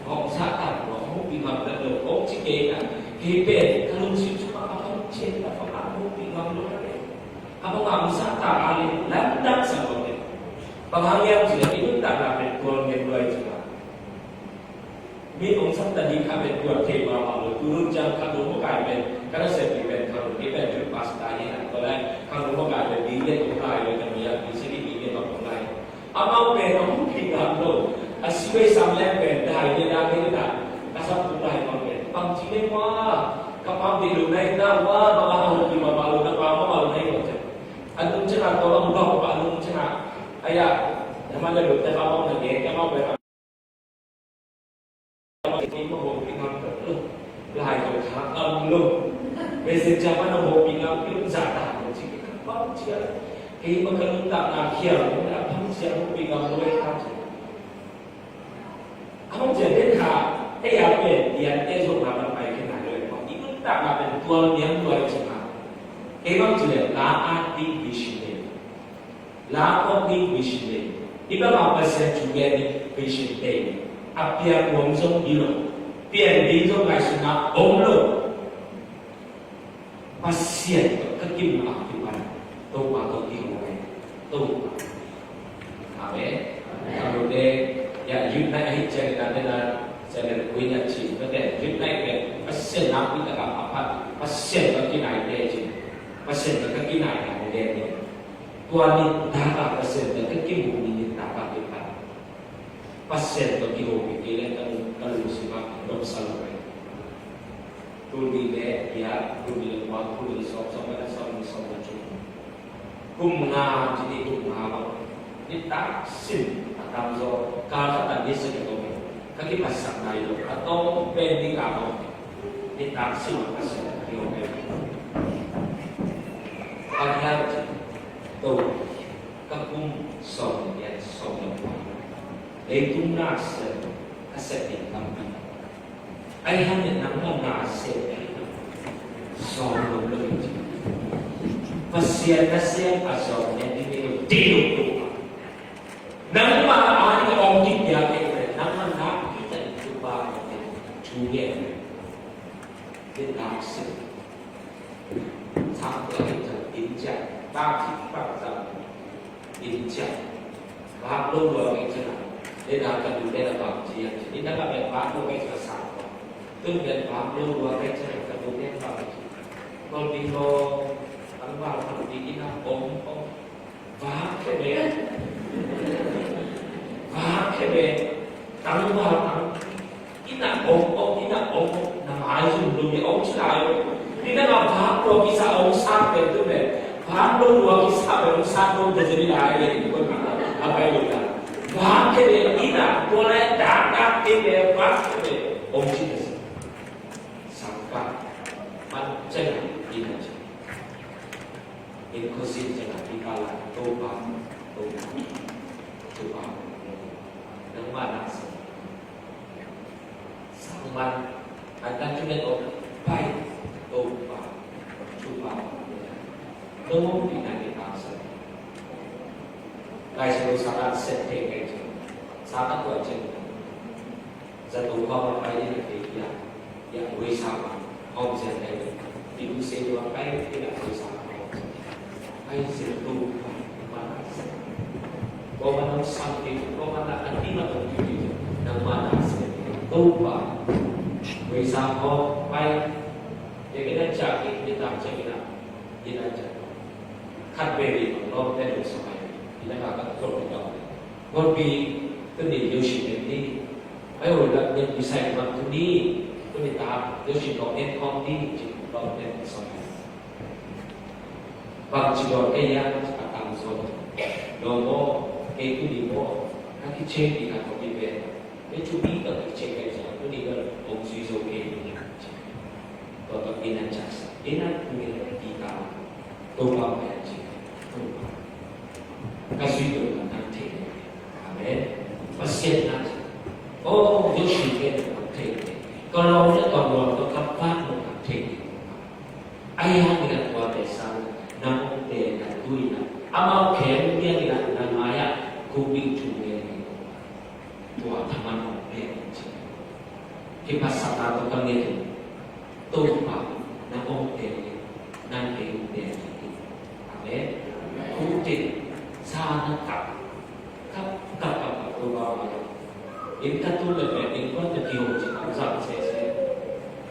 ho sa ta, ho ho pi ma ta lo, ho ci ke na. He pe, ka lung sim su ma ka ho ci ta, ho ka ho pi ma lo le. Ka ho ka sa ta ka le, lam dang sa lo le. Ba ha yang ci le, i nun ta na pe, tuan ngen lo ai ci ma. Mi hong sam ta ding kha pen tuat thei mahmah lo, tu lun ciang kha lun makai pen, ka nasep ding pen kha lun, kei pen youth pastor hi na, tua lai kha lun makai pen ding lian hong lai lo, ka mi a, mi sini ding lian hong lai. Amau pen hong pi ngam lo, a si wei sam lian pen dai lian a kei na, ka sam tu lai hong pen, bang ci ne wa, ka pam ding lu nai na wa, ba ba hong pi mahmah lo, na pa mahmah lo nai lo ciang. A lung ciang a tua bang hong pa lung ciang a, aya, na man le lu, na pa bang na ge, ka ma pen Lai ko kha ngam lo. Messenger man a hopih ngam lo, za ta lo ci kei ka pang cia. Kei ma ka nuntakna khial lo, a pang cia hopih ngam lo e ka ci. A pang cia den kha, ei a pen, i an te zong na man pai kei na lo e pang. I nuntakna pen tual niam lo e ci ma. Kei bang ci le, la a ti vision e. La kawk ding vision nei. Hih bangah Pasian thu gen ding vision nei. A piak nuam zong hi lo. Pian ding zong ngaihsutna om lo. Pasian tawh ka kimah a kipan Topa tawh kihong ai. Topa. Amen. Amen. Amen. Ya, youth night ahih ciangin a dena Tua pen Pasian nakpi takin a phat, Pasian tawh kinaite ci. Pasian tawh ka kinaina hi den hi. Tua nitak a Pasian tawh ka kimuh ni nitak a kiphat. Pasian tawh kihopih kei leh ka lungsim ah nopsa lo hi. Tul nih le giat, tul nih le kua, tul nih le sawm, sawm le khat, sawm nih le sawm le thum. Kum nga ci ni, kum nga bang. Nitak sim a tamzaw, kal khat a ni sim a tawh ka kiphatsakna hi lo. A tawp pen ni ka bang. Nitak sim a ka sim a tawh ka kihopih. Pasian ci, Topa, ka kum sawm le giat, sawm le kua. Leitung nasem ka sep ding tampi. Ahih hangin nangmah nasem ding sawm lo lo hi ci. Pasian nasem a sawm ne ding hi lo, ding lo Topa. Nangmah a ding om ding pia kei ve, nangmah nakpi takin Topa thu ngen. Ding nasem. Sang tua hi ciang inn ciang, tang khit bang ciang inn ciang. Vak lo lua kei ciang a, le na ka nu le na bang ci a ci. Inn na ka pen vak lo kei ciang a sang tua. Tun pen vak lo lua kei ciang a ka nu le bang ci. Kol ding lo, tang vak lo ding inn a om om. Vak khe ve. Vak khe ve. Tangval tang. Inn ah ong ong, inn ah ong ong. Na mai zum lum hi ong ci lai. Inn ah vak lua kisa ong sak ve tu ve. Vak lua lua kisa ve ong sak lua ve zia ni lai ve. A pai lua la. Vak khe ve inn ah tua lai dak dak khe ve vak khe ve ong ci lai. Sang ka. Man cen inn ah ci. Inn khuazin ciang a kikal ah Topa, Topa, Topa, nangmah na sia. Sang man, an kan thumen om, pai, Topa, Topa, nong om pi na kikal sa. Lai sa lo sa kan set thei kai ciang, sa kan tuan ciang. Zato khua bang pai ding a kei hiam? Hiam huaisa bang hawm zian kai ding. Pi bu se dua pai ding a huaisa bang hawm zian. Pai zian tu bang mana se. Ko mana sang kei, ko mana a ti ma tong kei, nang mana se. Topa huaisa hawm pai. Dia kena cak, dia tak cak, dia tak cak. Khat beri lawm te lo sa mai. Ina ka ka tol ka. Golpi tuni yoshi ne ni. Ai oi la ne bisai ma tuni. Tuni ta yoshi ko en kong ni ci ko ne so. Bang ci do ke ya ka tam so. Lo mo ke tuni mo. Ka ki che ni ka ko bi be. Ni tu bi ka ki che ka ja. Tuni ka ong sui so ke ni. Tua tawh inn a ciah sa, inn a tungin inn a pi ta, Topa pen a ci, Topa, ka zui tawh nang thei. Amen. Pasian na ci, oh, Jesu pen nang thei. Ka lawm le ka mual tawh ka vak nang thei. Ahi hangin a tua pen sang nang ong pen na tui na amau khem ngiat in a nang mai-ah khumbing thu ngen. Tua thaman hong pia in ci. Kiphatsakna tawh ka nget in, Topa, na hong pia in, nang kei hong pia in. Amen. Khutin sa na kap, kap, kap, kap, kap, Topa, in ka tu le pen in kuan na kihong ci, kap zang sese.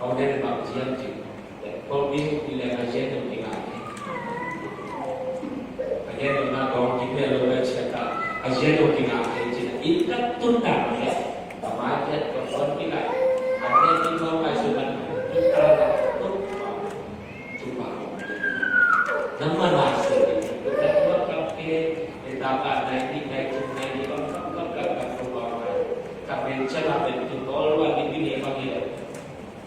Kau den bang ciang ci. Kong ding i le a yen dong ding a. A yen dong na kong ding le lo le cia ta. A yen dong ding a yen ci na. In ka tun da ma le. Ka ma yen ka kong ding a. A yen ding kong ai su man. Tu ta la tu pa. Tu pa. Nang ma la se. Tu ta tu ka ke. Ni ta ka nai ni nai tu nai ni kong kong kong kong kong kong kong. Ka ben cia la ben tu kong lo a ni ni ni kong ni le.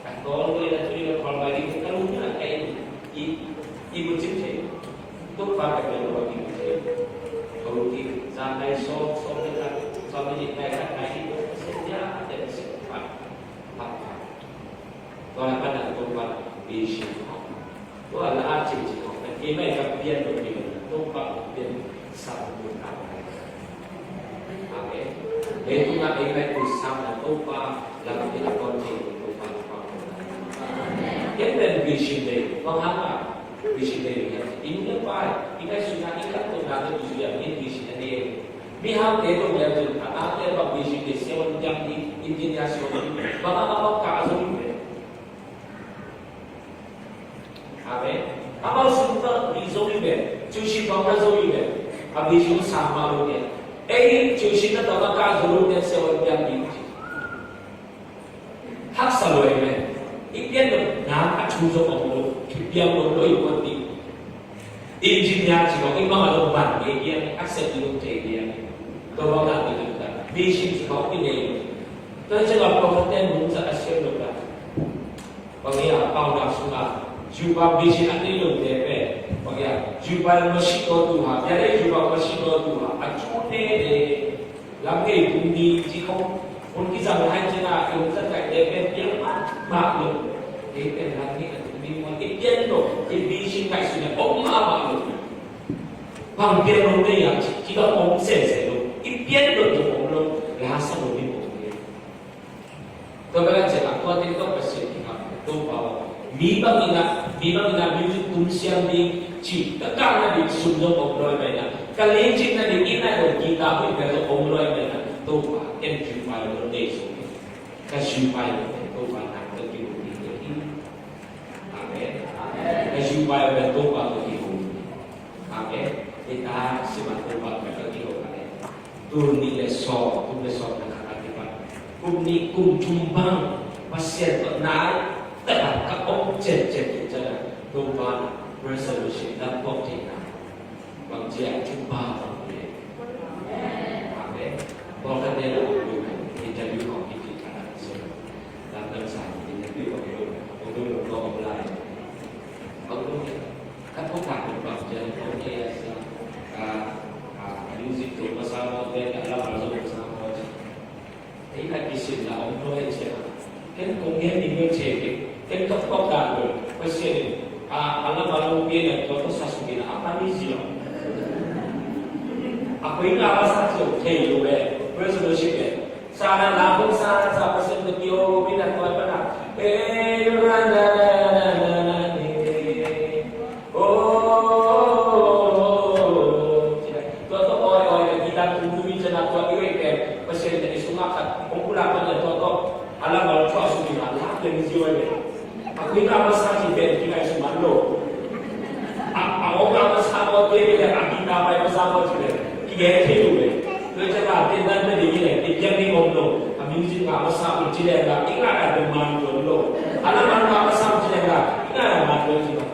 Ka tawl lua in a tuni ka khualbai ding ka lungdam in a ka inn i, i bucin thei. Topa ka bia lua ding thei. Ka lungdam zan nai sawm, sawm le khat, sawm le nih nai khat nai nih, sawm le nih a teng sawm le khat. Tua lai pan a Topa vision. Tua la a cing cing hong pen i mai ka pian lo ding Topa hong pian sa hong mun ta lai. Amen. Leitung a ei mai tu sam na Topa la ka pian a kon thei Topa la pa hong lai. Ken pen vision dei. Bang hang a vision dei ni. Inn le pai, i kai sui na i kan tu na tu zui a min vision a dei. Mi hau te tong lem tun, a tang te bang vision te sia wan jam di, i Injin ya sung bang a, amau kah zo hi ve. Amen. Amau sung tawh ri zo hi ve. Cushi bang a zo hi ve. A vision sang mah lo te, ei cushi na tawh a kah zo lo te, se on piang ding ci. Haksa lo hi ve. I pian lo na a thu zo om lo, thu piang lo lo i kuan ding. Engineer ci lo, i mang a lo ban nge piang, accept i lo thei piang. Tua bang a ti lo ta. Vision ci lo i nei lo. Tua ci lo, prophet ten mun sa a siam lo ta. Bang ia, pau na sung a, Juba vision a nei lo te pen. Bang ia, Juba masi ko tu ha, ia le Juba masi ko tu ha, a cu ne de. Lam ngei tung ni ci khong, hun kizang lai cina, i hun zat kai te pen piang mahmah lo. Ei pen lam ngei a tung ni mah, i pian lo, i vision kai suna om mahmah lo. Bang pian lo nei a ci, ki bang om sese lo. I pian lo tu om lo, la sa lo ni om ni. Tua bel a ciang a tua teng tawh Pasian kiangah Topa aw, mi bangin ah, mi bangin ah music tum siam ding ci, ka kahna ding sum zong om lo ahih manin ah, ka lungsim na ding inn ah zong guitar hoih bel zong om lo ahih manin ah, Topa, ken sui pai lo nei zo. Ka sui pai lo pen Topa nang ka kihong ding hi. Amen. Ka sui pai lo pen Topa ka kihong ding. Amen. Hita siman Topa ka kihong amen. Tul nih le sawm, tul le sawm na khat a kipan. Kum nih kum thum bang Pasian tawh nai taktak ka om ciancian hi ciangin Topa na resolution na buak theihna bang ci a Topa bang hi. Amen. Pawlkhat te la interview kong kiki ka na so. Lam dang sa interview kong kiki kong kiki kong lai. Kong kiki Ka thutak pen bang ci a, music tu masa maw, tua lam a zong masa maw ci. Ei, ka kisin la om tua hi ci a. Ken kong gen ding pen ci a, ken ka thutak pen Pasian in a lam a zong pian a tua tua sa suk in a pan hi ci lo. A koi nga masa ci a thei lo le, praise and worship le. Sana la kong sa sa Pasian ka kio mi na tua pana. Eh, na na na na na na ni. Oh, tua tua oi oi na kita tu mi cina tua oi oi pen Pasian ka isung akat. Ong kula pana tua tua. Alam alam tua sung ina la pen zi oi pen. A kui ka masa ci pen ki ka isung man lo. A, a ong ka masa ko te pen a kita pai masa ko ci pen. Ki ge te lu pen. Tua ciang a, pen nan pen ding i leng, pen ciang ding om lo. A music ngah masa un ci leng la, i ngah a pen man tuan lo. A lam man ngah masa un ci leng la, i ngah a man tuan ci bang.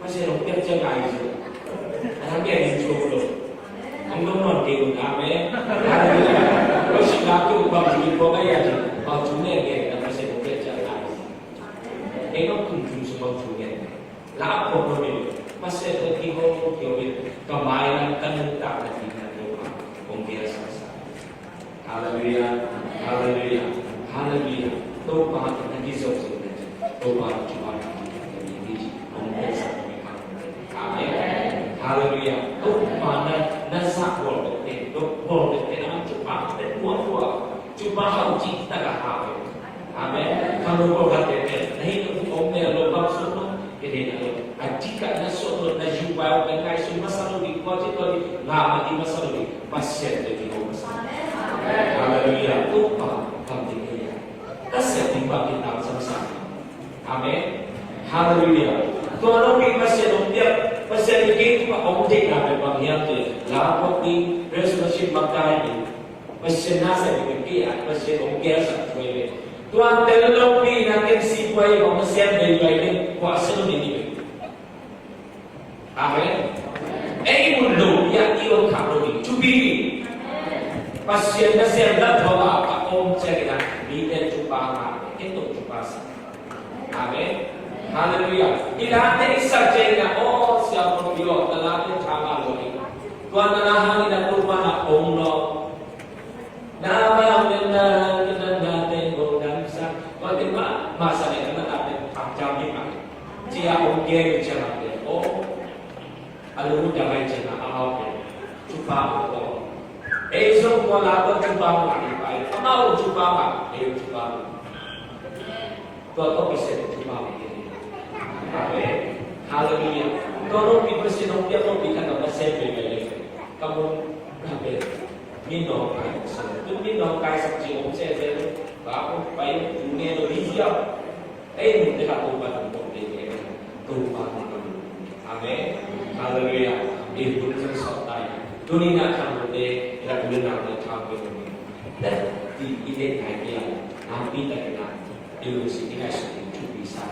Masa long piak ciang ngai ci. A lam piak ding cuang lo. Ang dong non ke un amen. Lo si la tu bang ci bang a ya ci. Bang cu ne ke, na masa long piak ciang ngai ci. Kei nong kum kum sung bang cu ne. La a phuak lo mi, Pasian ka kihong kihong mi, ka mailam ka nuntakna ding na Topa hong gelsak sa. Halleluiah, halleluiah, halleluiah. Topa na kizop zop na, Topa na Topa na hong gelsak mi. Amen. Halleluiah. Topa na, na zak bawl bek te, bawl bek te na Topa bek buang buang. Topa hau ci tak a hau. Amen. Ka lo ko ka te te. Na hi ko tu om ne lo bang so no. Ke te na lo. A ci ka na so no na ju ba o ka ngai so masa lo di ko ci ko di. Nga ma di masa lo di. Pasian te di ko masa. Hallelujah. Topa kam te ke ya. Ka se di ba ki tam sam sam. Amen. Hallelujah. Tua lo mi Pasian om dia. Pasian di ke tu ba om te na ba bang hiam te. La ko di. Resolution makai di. Pasian na sa ding pen kei a, Pasian hong gelsak thuai ve. Tua tel lo pi na ken sipuai hong na siam vei vei le, kua sa lo ding hi ve. Amen. Ei mun lo, ya i lo kha lo ding, thupi. Pasian na siam la thua ba, ka om cia kina, mi pen thupa ma, ken to thupa sa. Amen. Hallelujah. I late i sa ceng na, oh, siapa pio, na late tama lo ni. Tuan na la hang ina tuan na om lo. Na ba na na na na te ko dan sa. Tuan te ma, ma sa ne na na te, am jam ni ma. Cia om ke ni cia ma te. Oh. A lu da mai cia na a hau ke. Chupa ko. Eh, so ko la ko chupa ma ni pai. Ama chupa ma. Eh, chupa ma. Tua tawh Pasian in thupha pe ding. Amen. Hallelujah. Tua nong pi Pasian nong piak nong pi khat nong na sem pe pe le. Ka mun ka pe. Min nong kai sak. Tu min nong kai sak ci om se se. Ba ko pai tu ne do di siap. Ei, mun te ka Topa tu ko te ne. Topa tu ko. Amen. Haleluya. Di pun sang sotai. Tuni na ka mun te ka tu na ka ta ko ni. Di ite kai dia. Napi ta kena. Di lu si ni kai su ni tu bisa.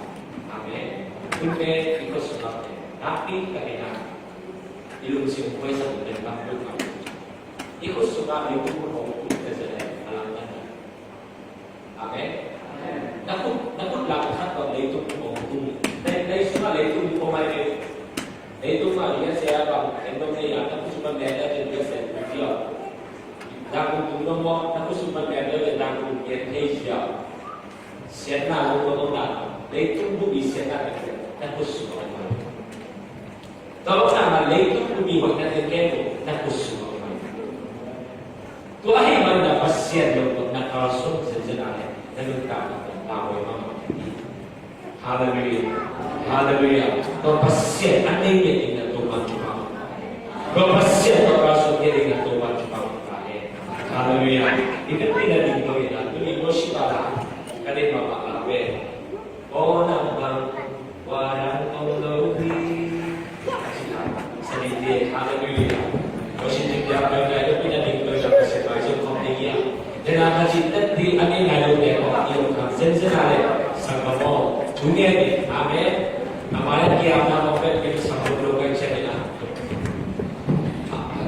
Amen. Tun te iko sunga te. Napi ta kena. Di lu si ko sa ni ta ko. Iko sunga ni tu ko tu te se. Alam na. Amen. Na khut, na khut lam khat tawh leitung hong tung. Lei, lei sungah leitung hong mai ve. Leitung mah lian sia bang, en dong nei a, na khut sungah lian sia lian sia tung sia. Na khut tung dong mo, na khut sungah lian sia lian tung lian thei sia. Sian na lo lo na. Leitung bu i sian na lian sia. Na khut sungah mai. Tua lo na ma leitung bu mi hoih na te ken na khut sungah mai. Tua ahih manin a Pasian lo tawh na kalsuan zenzen a leh na nuntakna tawh na hoih mahmah hi. Halleluiah. Halleluiah. Tua Pasian a nei ngiat ding na Topa thupha. Tua Pasian tawh kalsuan ngiat ding na Topa thupha. Halleluiah. I pen pi na ding tawh in a tuni worship a la ka ding mahmah la ve. Aw nang bang tua dang om lo hi. Sa ding hi, halleluiah. Worship team dia pai pai dong pi na ding pai dong ka se pai zong khawm ding hi a. Dena ka cin tet ding a ngen ngai lo te khawm a ding kham zen zen a le sang ka maw. Thu ngen, amen. A mai a kiam na khawm pen pi sang lo lo ngai chen in a.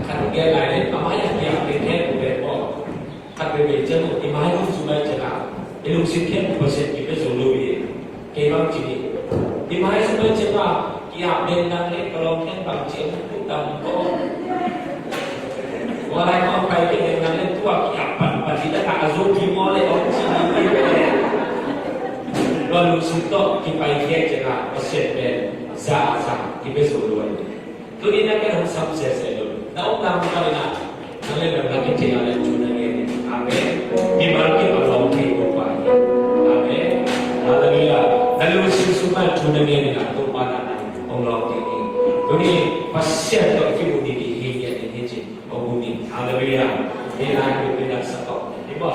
Khat ngen lai le a mai a kiam pen khen pen maw. Khat veivei ciang uh, i maizum zumai ciang ah, i lungsim khempeuh Pasian kipiak zo lo hi. Kei bang ci hi. I maizum zumai ciang ah, ki-ap den nang le ka lawm khempeuh bang ci a mu tam ko. Tua lai kong pai kei den nang le tua ki-ap pan pan ci ta ka a zo ki maw le ong ci hi hi. Tua lungsim tawh kipai khia ciang ah, Pasian pen za a za kipiak zo lo hi. Tuni na ken hong sam sese lo. Na om na om ka le na. Na le na na kithei a le thu na ngen. Amen. Mimal kim a lawm thei ko pa hi. Amen. Halleluiah. Na lungsim sung a thu na ngen na Topa na na hong lawm thei hi. Tuni Pasian tawh kimu ding hi hi hi hi hi. Hong mu ding. Halleluiah. Ni lai ni na sa tawh. Ni ba.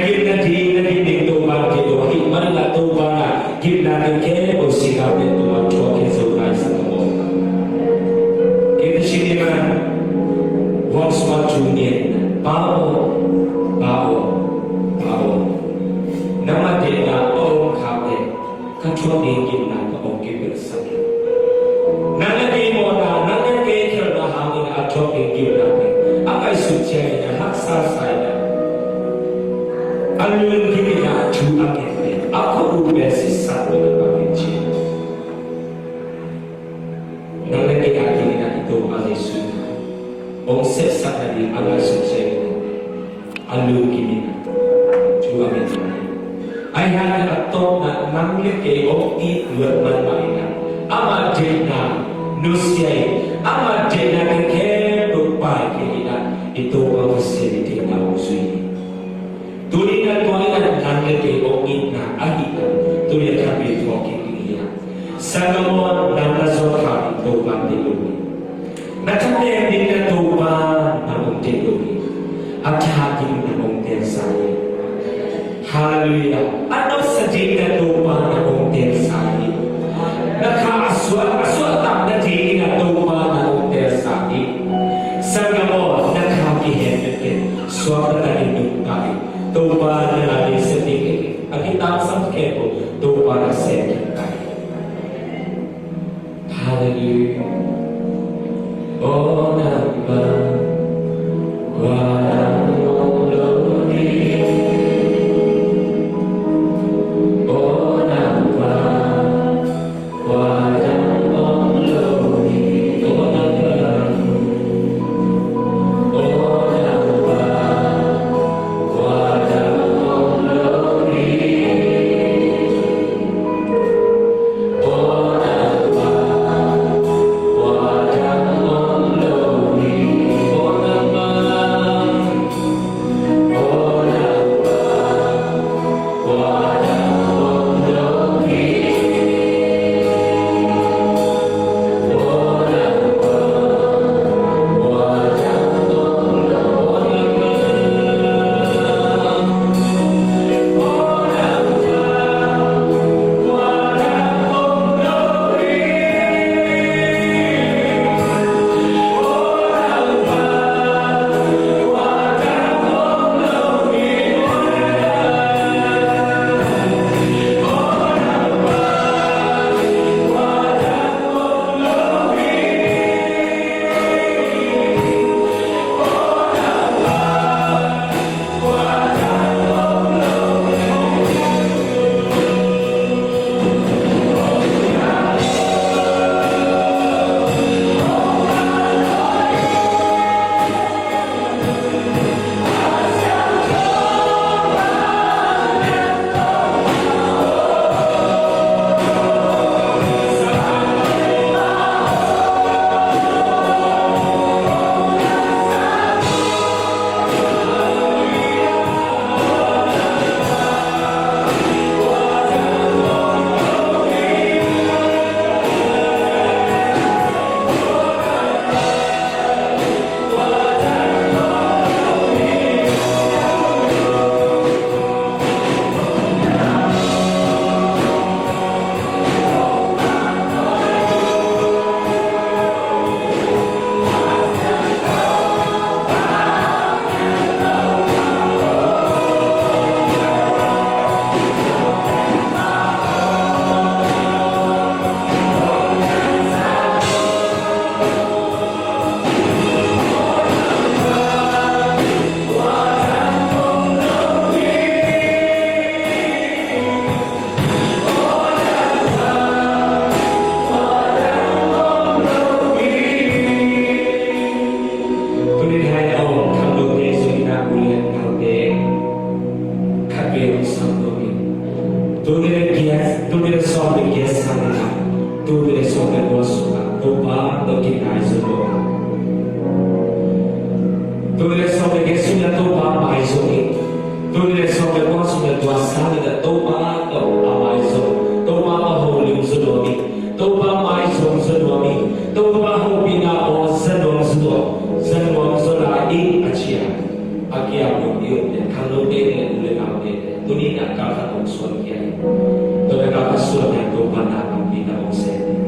Gimna ding, na gim ding Topa'n deih lo ahih manin ah Topa'n ah gimna ding khempeuh singapte tungah thuak khin zo lai sa ka maw. Kei te sin ding a, Wang Suma Junior in ah, Pa aw, Pa aw, Pa aw, nangmah deihna a om khak leh ka thuak ding gimna ka hong kipelsak hi. Nang le kei mawhna, nang le kei khelhna hangin a thuak ding gimna pen a ngaihsut ciangin a haksa sa in ah, a lungkim in ah thu a ngen pen, a khut uh pen sisan pen a bang in ci. Nang le kei a dingin ah i Topa Jesuh in ah hong sepsak nading a ngaihsut ciangin ah a lungkim in ah thu a ngen hi. Ahih hangin a tawpna, nang le kei hong it luat mahmah in ah, amah deihna nusia in, amah deihna khempeuh paikhiat in ah, i Topa Pasian i deihna hong zui hi. Tuni in ah tua in ah nang le kei hong itna ahihna tuni a khat vei thuak kik ding hi a. Sanggam aw, nang na zuan kha ding Topa'n deih lo hi. Na thanem ding na Topa'n na hong deih lo hi. A tha ding na hong teel sa hi. Halleluiah. A nopsa ding na Topa'n na hong teel sa hi. Na kha a suah, a suahtak nadingin a Topa'n na hong teel sa hi. Sanggam aw, na kha kihen bek in, suakta takin nungta in. Topa'n na na ding sem ding hi. A kitangsam khempeuh Topa'n na sem ding hi. Halleluiah. Tuni hai a om khangnote zui in ah, u le naute khat vei hong sam nuam ing. Tuni le giat, tuni le sawm le giat sang in ah, tuni le sawm le kua sungah Topa tawh kinai zaw nuam ing. Tuni le sawm le giat sungah Topa maizong ing. Tuni le sawm le kua sungah tua sang in ah Topa tawh a maizong, Topa tawh holim zaw nuam ing. Topa maizong zaw nuam ing. Topa hopihna aw za nuam zaw, za nuam zaw lai ing a ci a, a kiang nuam i om le khangnote le u le naute Tuni-in ah kal khat hong suan khia in. Tua leh kal khat suan in Topa na panpihna hong sem in.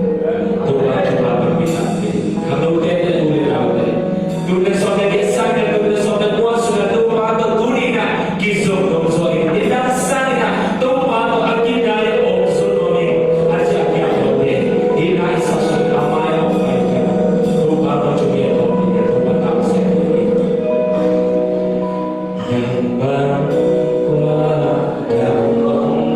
Topa, Topa panpihna hong pia in. Khangnote, u le naute, tul nih sawm le giat sangin ah, tul nih sawm le kua sungah Topa tawh tuni-in ah kizom nuam zaw in. Nidang sangin ah Topa tawh a kidang leh om zaw nuam in. A ciah piak lote, hih lai i sak sung a mai a hong pai khia Topa tawh thu gen nuam in. Topa tawh sem in. Nang bang kua gam hong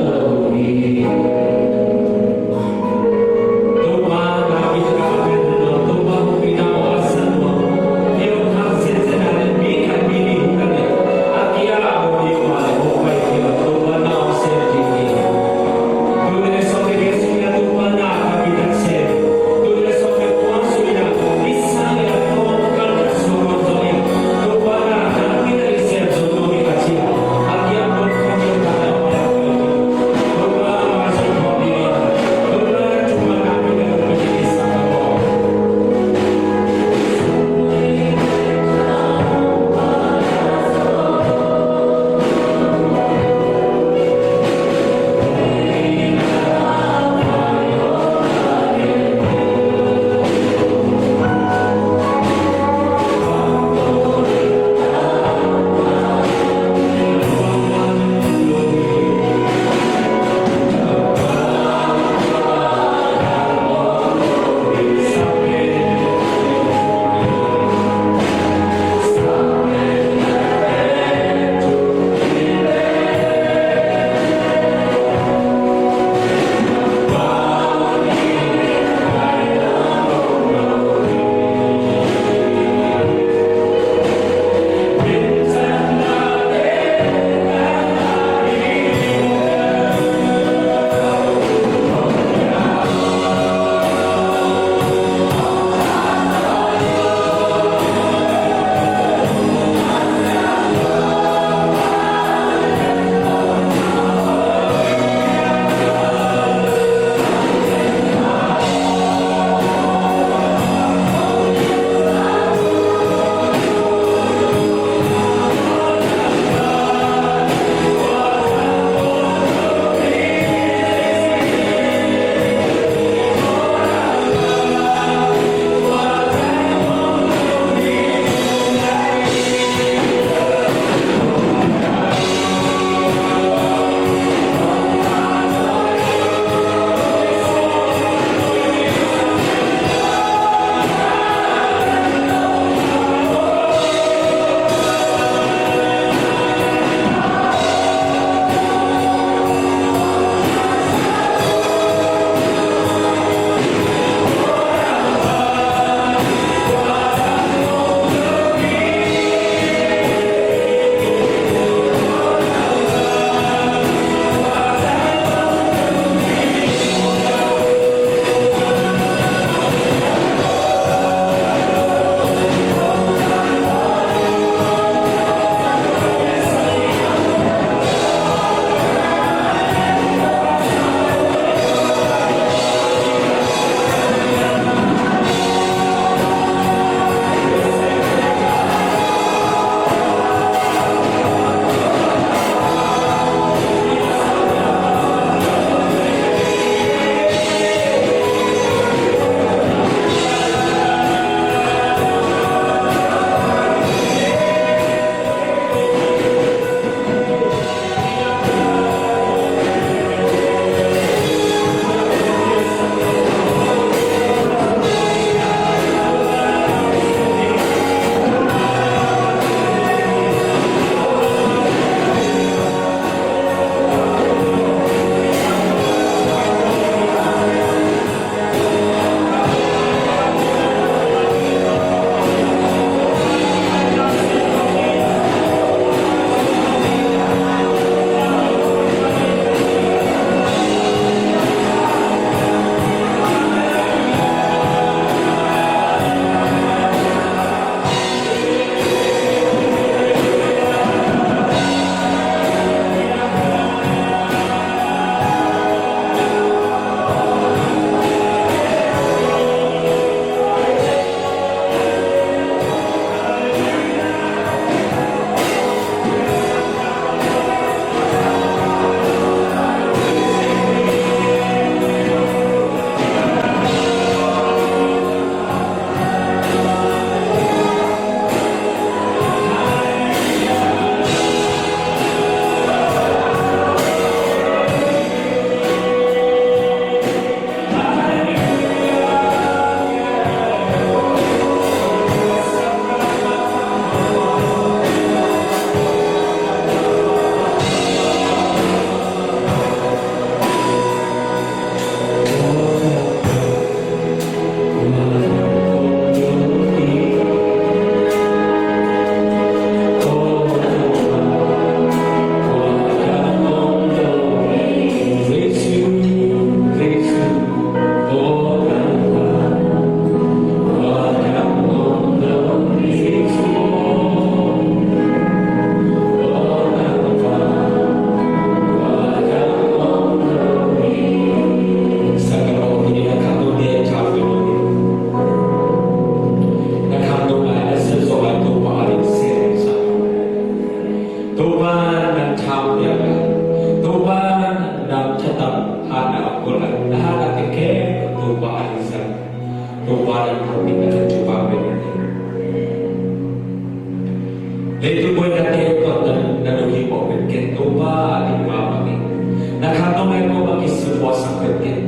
Puasak peuh kei.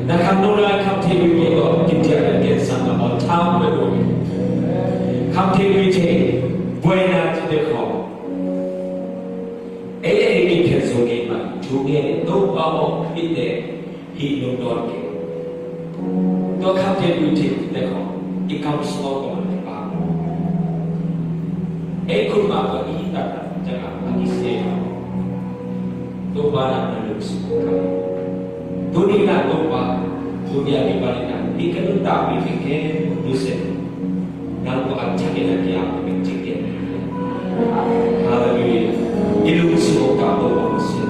Na khangno lai kham thei peuh kei, aw, kidiah peuh kei, sang na aw thau peuh kei. Kham thei peuh kei, buaina cihte khawng. Ei, ei, ei, kiphiat zo kei mah, thu ngen in Topa aw, mite hih lungdawn kei. Tua kham thei peuh kei, te khawng, i kam sung aw kong a kipak. Ei khut mah tua i taktak ciangin a kisem. Topa na na lungsim ka. Tuni na Topa, tuni a kipan in na, i ka nuntakpih khempeuh nusia. Nang tua a ciangin a kiang pen cik gen. Halleluiah. I lungsim hong ka Topa nusia.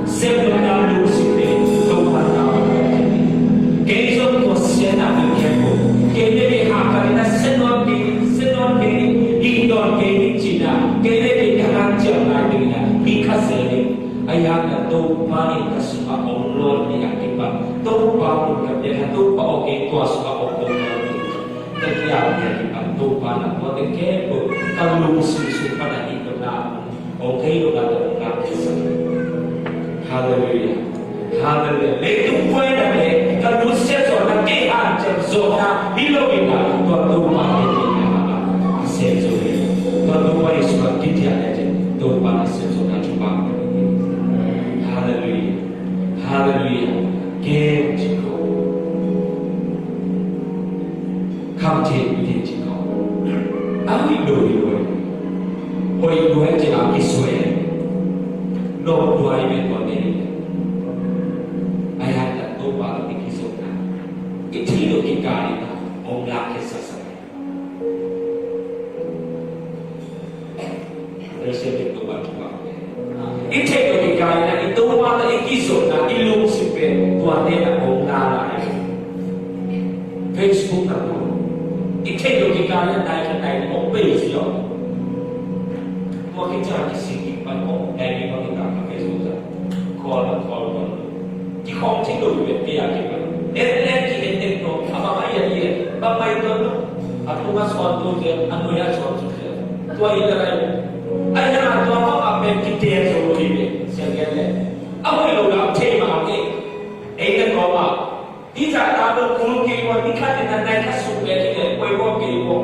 Sem nopna lungsim pen Topa na. Kei zong tua siatna pen khempeuh. Kei le kei hak a ding na sem nawn kei, sem nawn kei, i dawn kei ding cihna. Kei le kei ka hak ciang lai ding na, i ka sem ding. Ahi hangin Topa in ka sungah hong lawn ding a kipan, Topa mun ka pia, Topa aw kei tua sungah hong lawn ding. Ka kiang ding a kipan, Topa na tuate khempeuh ka lungsim sung pan a hih nopna hong kei nopna tawh hong ngak kei sak. Halleluiah. Halleluiah. Leitung buaina le ka nusia zawhna, kei hanciam zawhna hi lo in a, tua Topa in a sem zo hi. Tua Topa Jesuh a kitiam le cin Topa na sem zo na Topa. Halleluiah. Halleluiah. Kem ci ko. Kham thei peuh kei ci ko. A hoih lo hi lo. Hoih lo hi ci a kisuai. Lo lo hi ve tua ne. Ai han ta Topa lo i kizopna. I thei lo kikal in a hong lak khe saksak. I thei lo kikal in a i Topa tawh i kizopna, i lungsim pen tuate na hong la lai. Facebook na ko. I thei lo kikal in a nai khat nai nih hong bei si lo. Tua kici a kisik kipan hong nai nih bang i ta ka Facebook sa. Call na call bang. Kikhawm thei lo hi ve, kei a kipan. En le ki en en lo, a bang a i a i en, bang mai ton lo. A tung a suan tu zel, a nui a suan tu zel. Tua hi le lai. Ai na tua bang a pen kite zo lo hi ve, siang gen le. A hoih lo lam thei mah kei. Ei na ko mah. Hi zah ta lo kul kei ua, hi khat in a nai khat suk ve kei le, koi ko kei ko.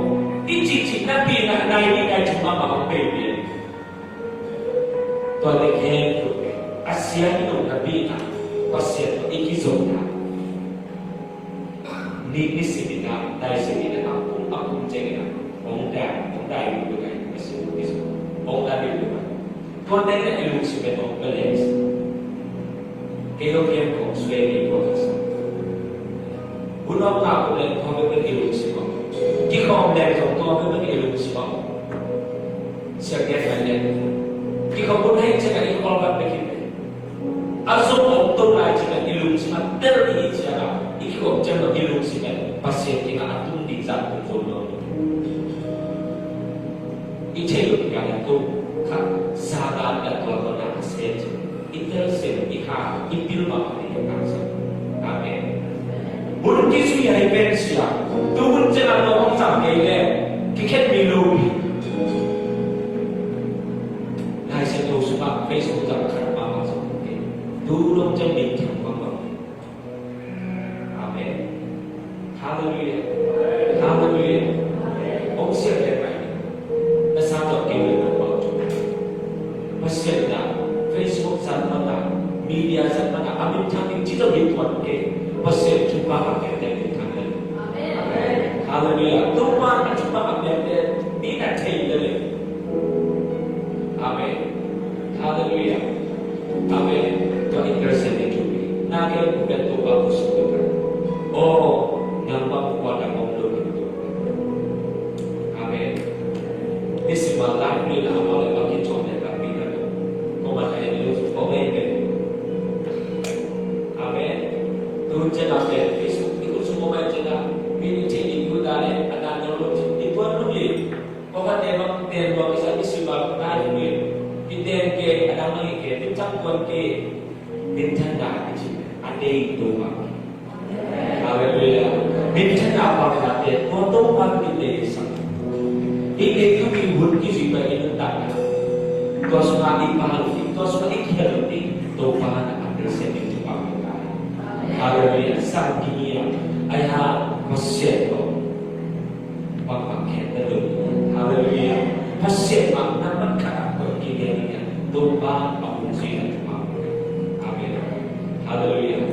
Hi ci ci na pi na nai hi nai thum a bang a pei ve. Tua le khempeuh a sia i nopna pi-in a Pasian tawh i kizopna. Ni, nisim in a, nisim in a, a kum, a kum ciangin a, hong dai, hong dai ding tua ngai, Pasian tawh kizop. Hong dai ding tua ngai. Tua teng le i lungsim in hong balance. Kei lo kem kong suai kei kong sa. Hun hong ngak kong leng tua bek bek i lungsim a. Kikhawm leng zong tua bek bek i lungsim a. Siang gen mai leng. Kikhawm hun hei ciang a i khawl vat bek hi ve. A zong hong to lai ciang a i lungsim a tel i hi ciang a. I kikhawm ciang lo i lungsim a. Pasian kiang a a tung ding zah tung zo lo. I thei lo kikal in a tung khat Satan in a tua tua na a sem ciang. I tel sem, i kha, i pil mah a ding a taksa. Amen. Hun kizui a i pen sia. Tu hun ciang a tua hong sam kei le. Kikhen mi lo pi. Lai Siangtho sungah Facebook zang khat mah mah zong kei. Tu dong ciang min thiang mah mah. Amen. Halleluiah. Halleluiah. Hong siang lian mai. Na sa tawh kei le na pau cu. Pasian na, Facebook zat mana, media zat mana, a minthang ding ci lo hi tuan kei. Pasian thupha a piakte minthang le. Amen. Halleluiah. Topa a thupha a piakte, mi na thei le. Amen. Halleluiah. Amen. Tua intercede tu mi. Na ke ku pen Topa ku su tu kan. Oh, nang ma ku pa na kong lo tu. Amen. This is my life. Ni na ma le ma ki chom le ka pi na. Ko ma ta e lo ko me pe. Amen. Tu je na pe. Isu, iku su ko ma je na. Mi ni je ni ku da le. Ana no lo. Ni tuan lo ni. Ko ka te bang te bang isa ni si bang na ni. Ki te ke ana ma ni ke. Ni chang tuan ke. Minthanna i cih a nei Topa. Halleluiah. Minthanna bang na te tua Topa i nei sa. I nei tu i hun kizui tua i nuntakna. Tua sungah i pal ding, tua sungah i khial ding, Topa na a pilsiam ding Topa. Hallelujah. Sang ding hi a, ahih hang Pasian tawh bangmah khempeuh lum. Hallelujah. Pasian mah nambat khat ah koih kik ding hi a, Topa a hun zui a Topa. Amen. Hallelujah.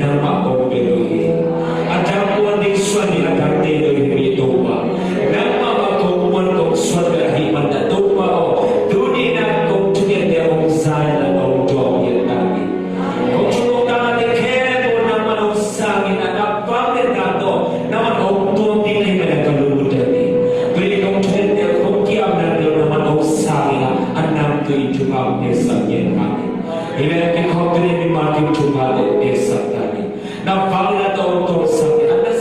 Nangmah kong pia lo hi. A dang muan ding suan ding a dang nei lo hi, Topa. Nangmah mah kong muan kong suan bel ahih manin Topa aw, tuni in kong thungetna hong za in la hong dawng hi a, tuni kong thungetnate khempeuh nangmah hong sang in la, na vangliatna tawh nangmah hong tuam ding ahih manin ka lungdam hi. Tuni kong thungetna kong kiamna tawh nangmah hong sang in la, a nang tui thupha hong piaksak ngiat ta in. Amen. Kikhawm tuni mimal kim thupha le piaksak ta in. Na vangliatna tawh hong tuamsak in la, na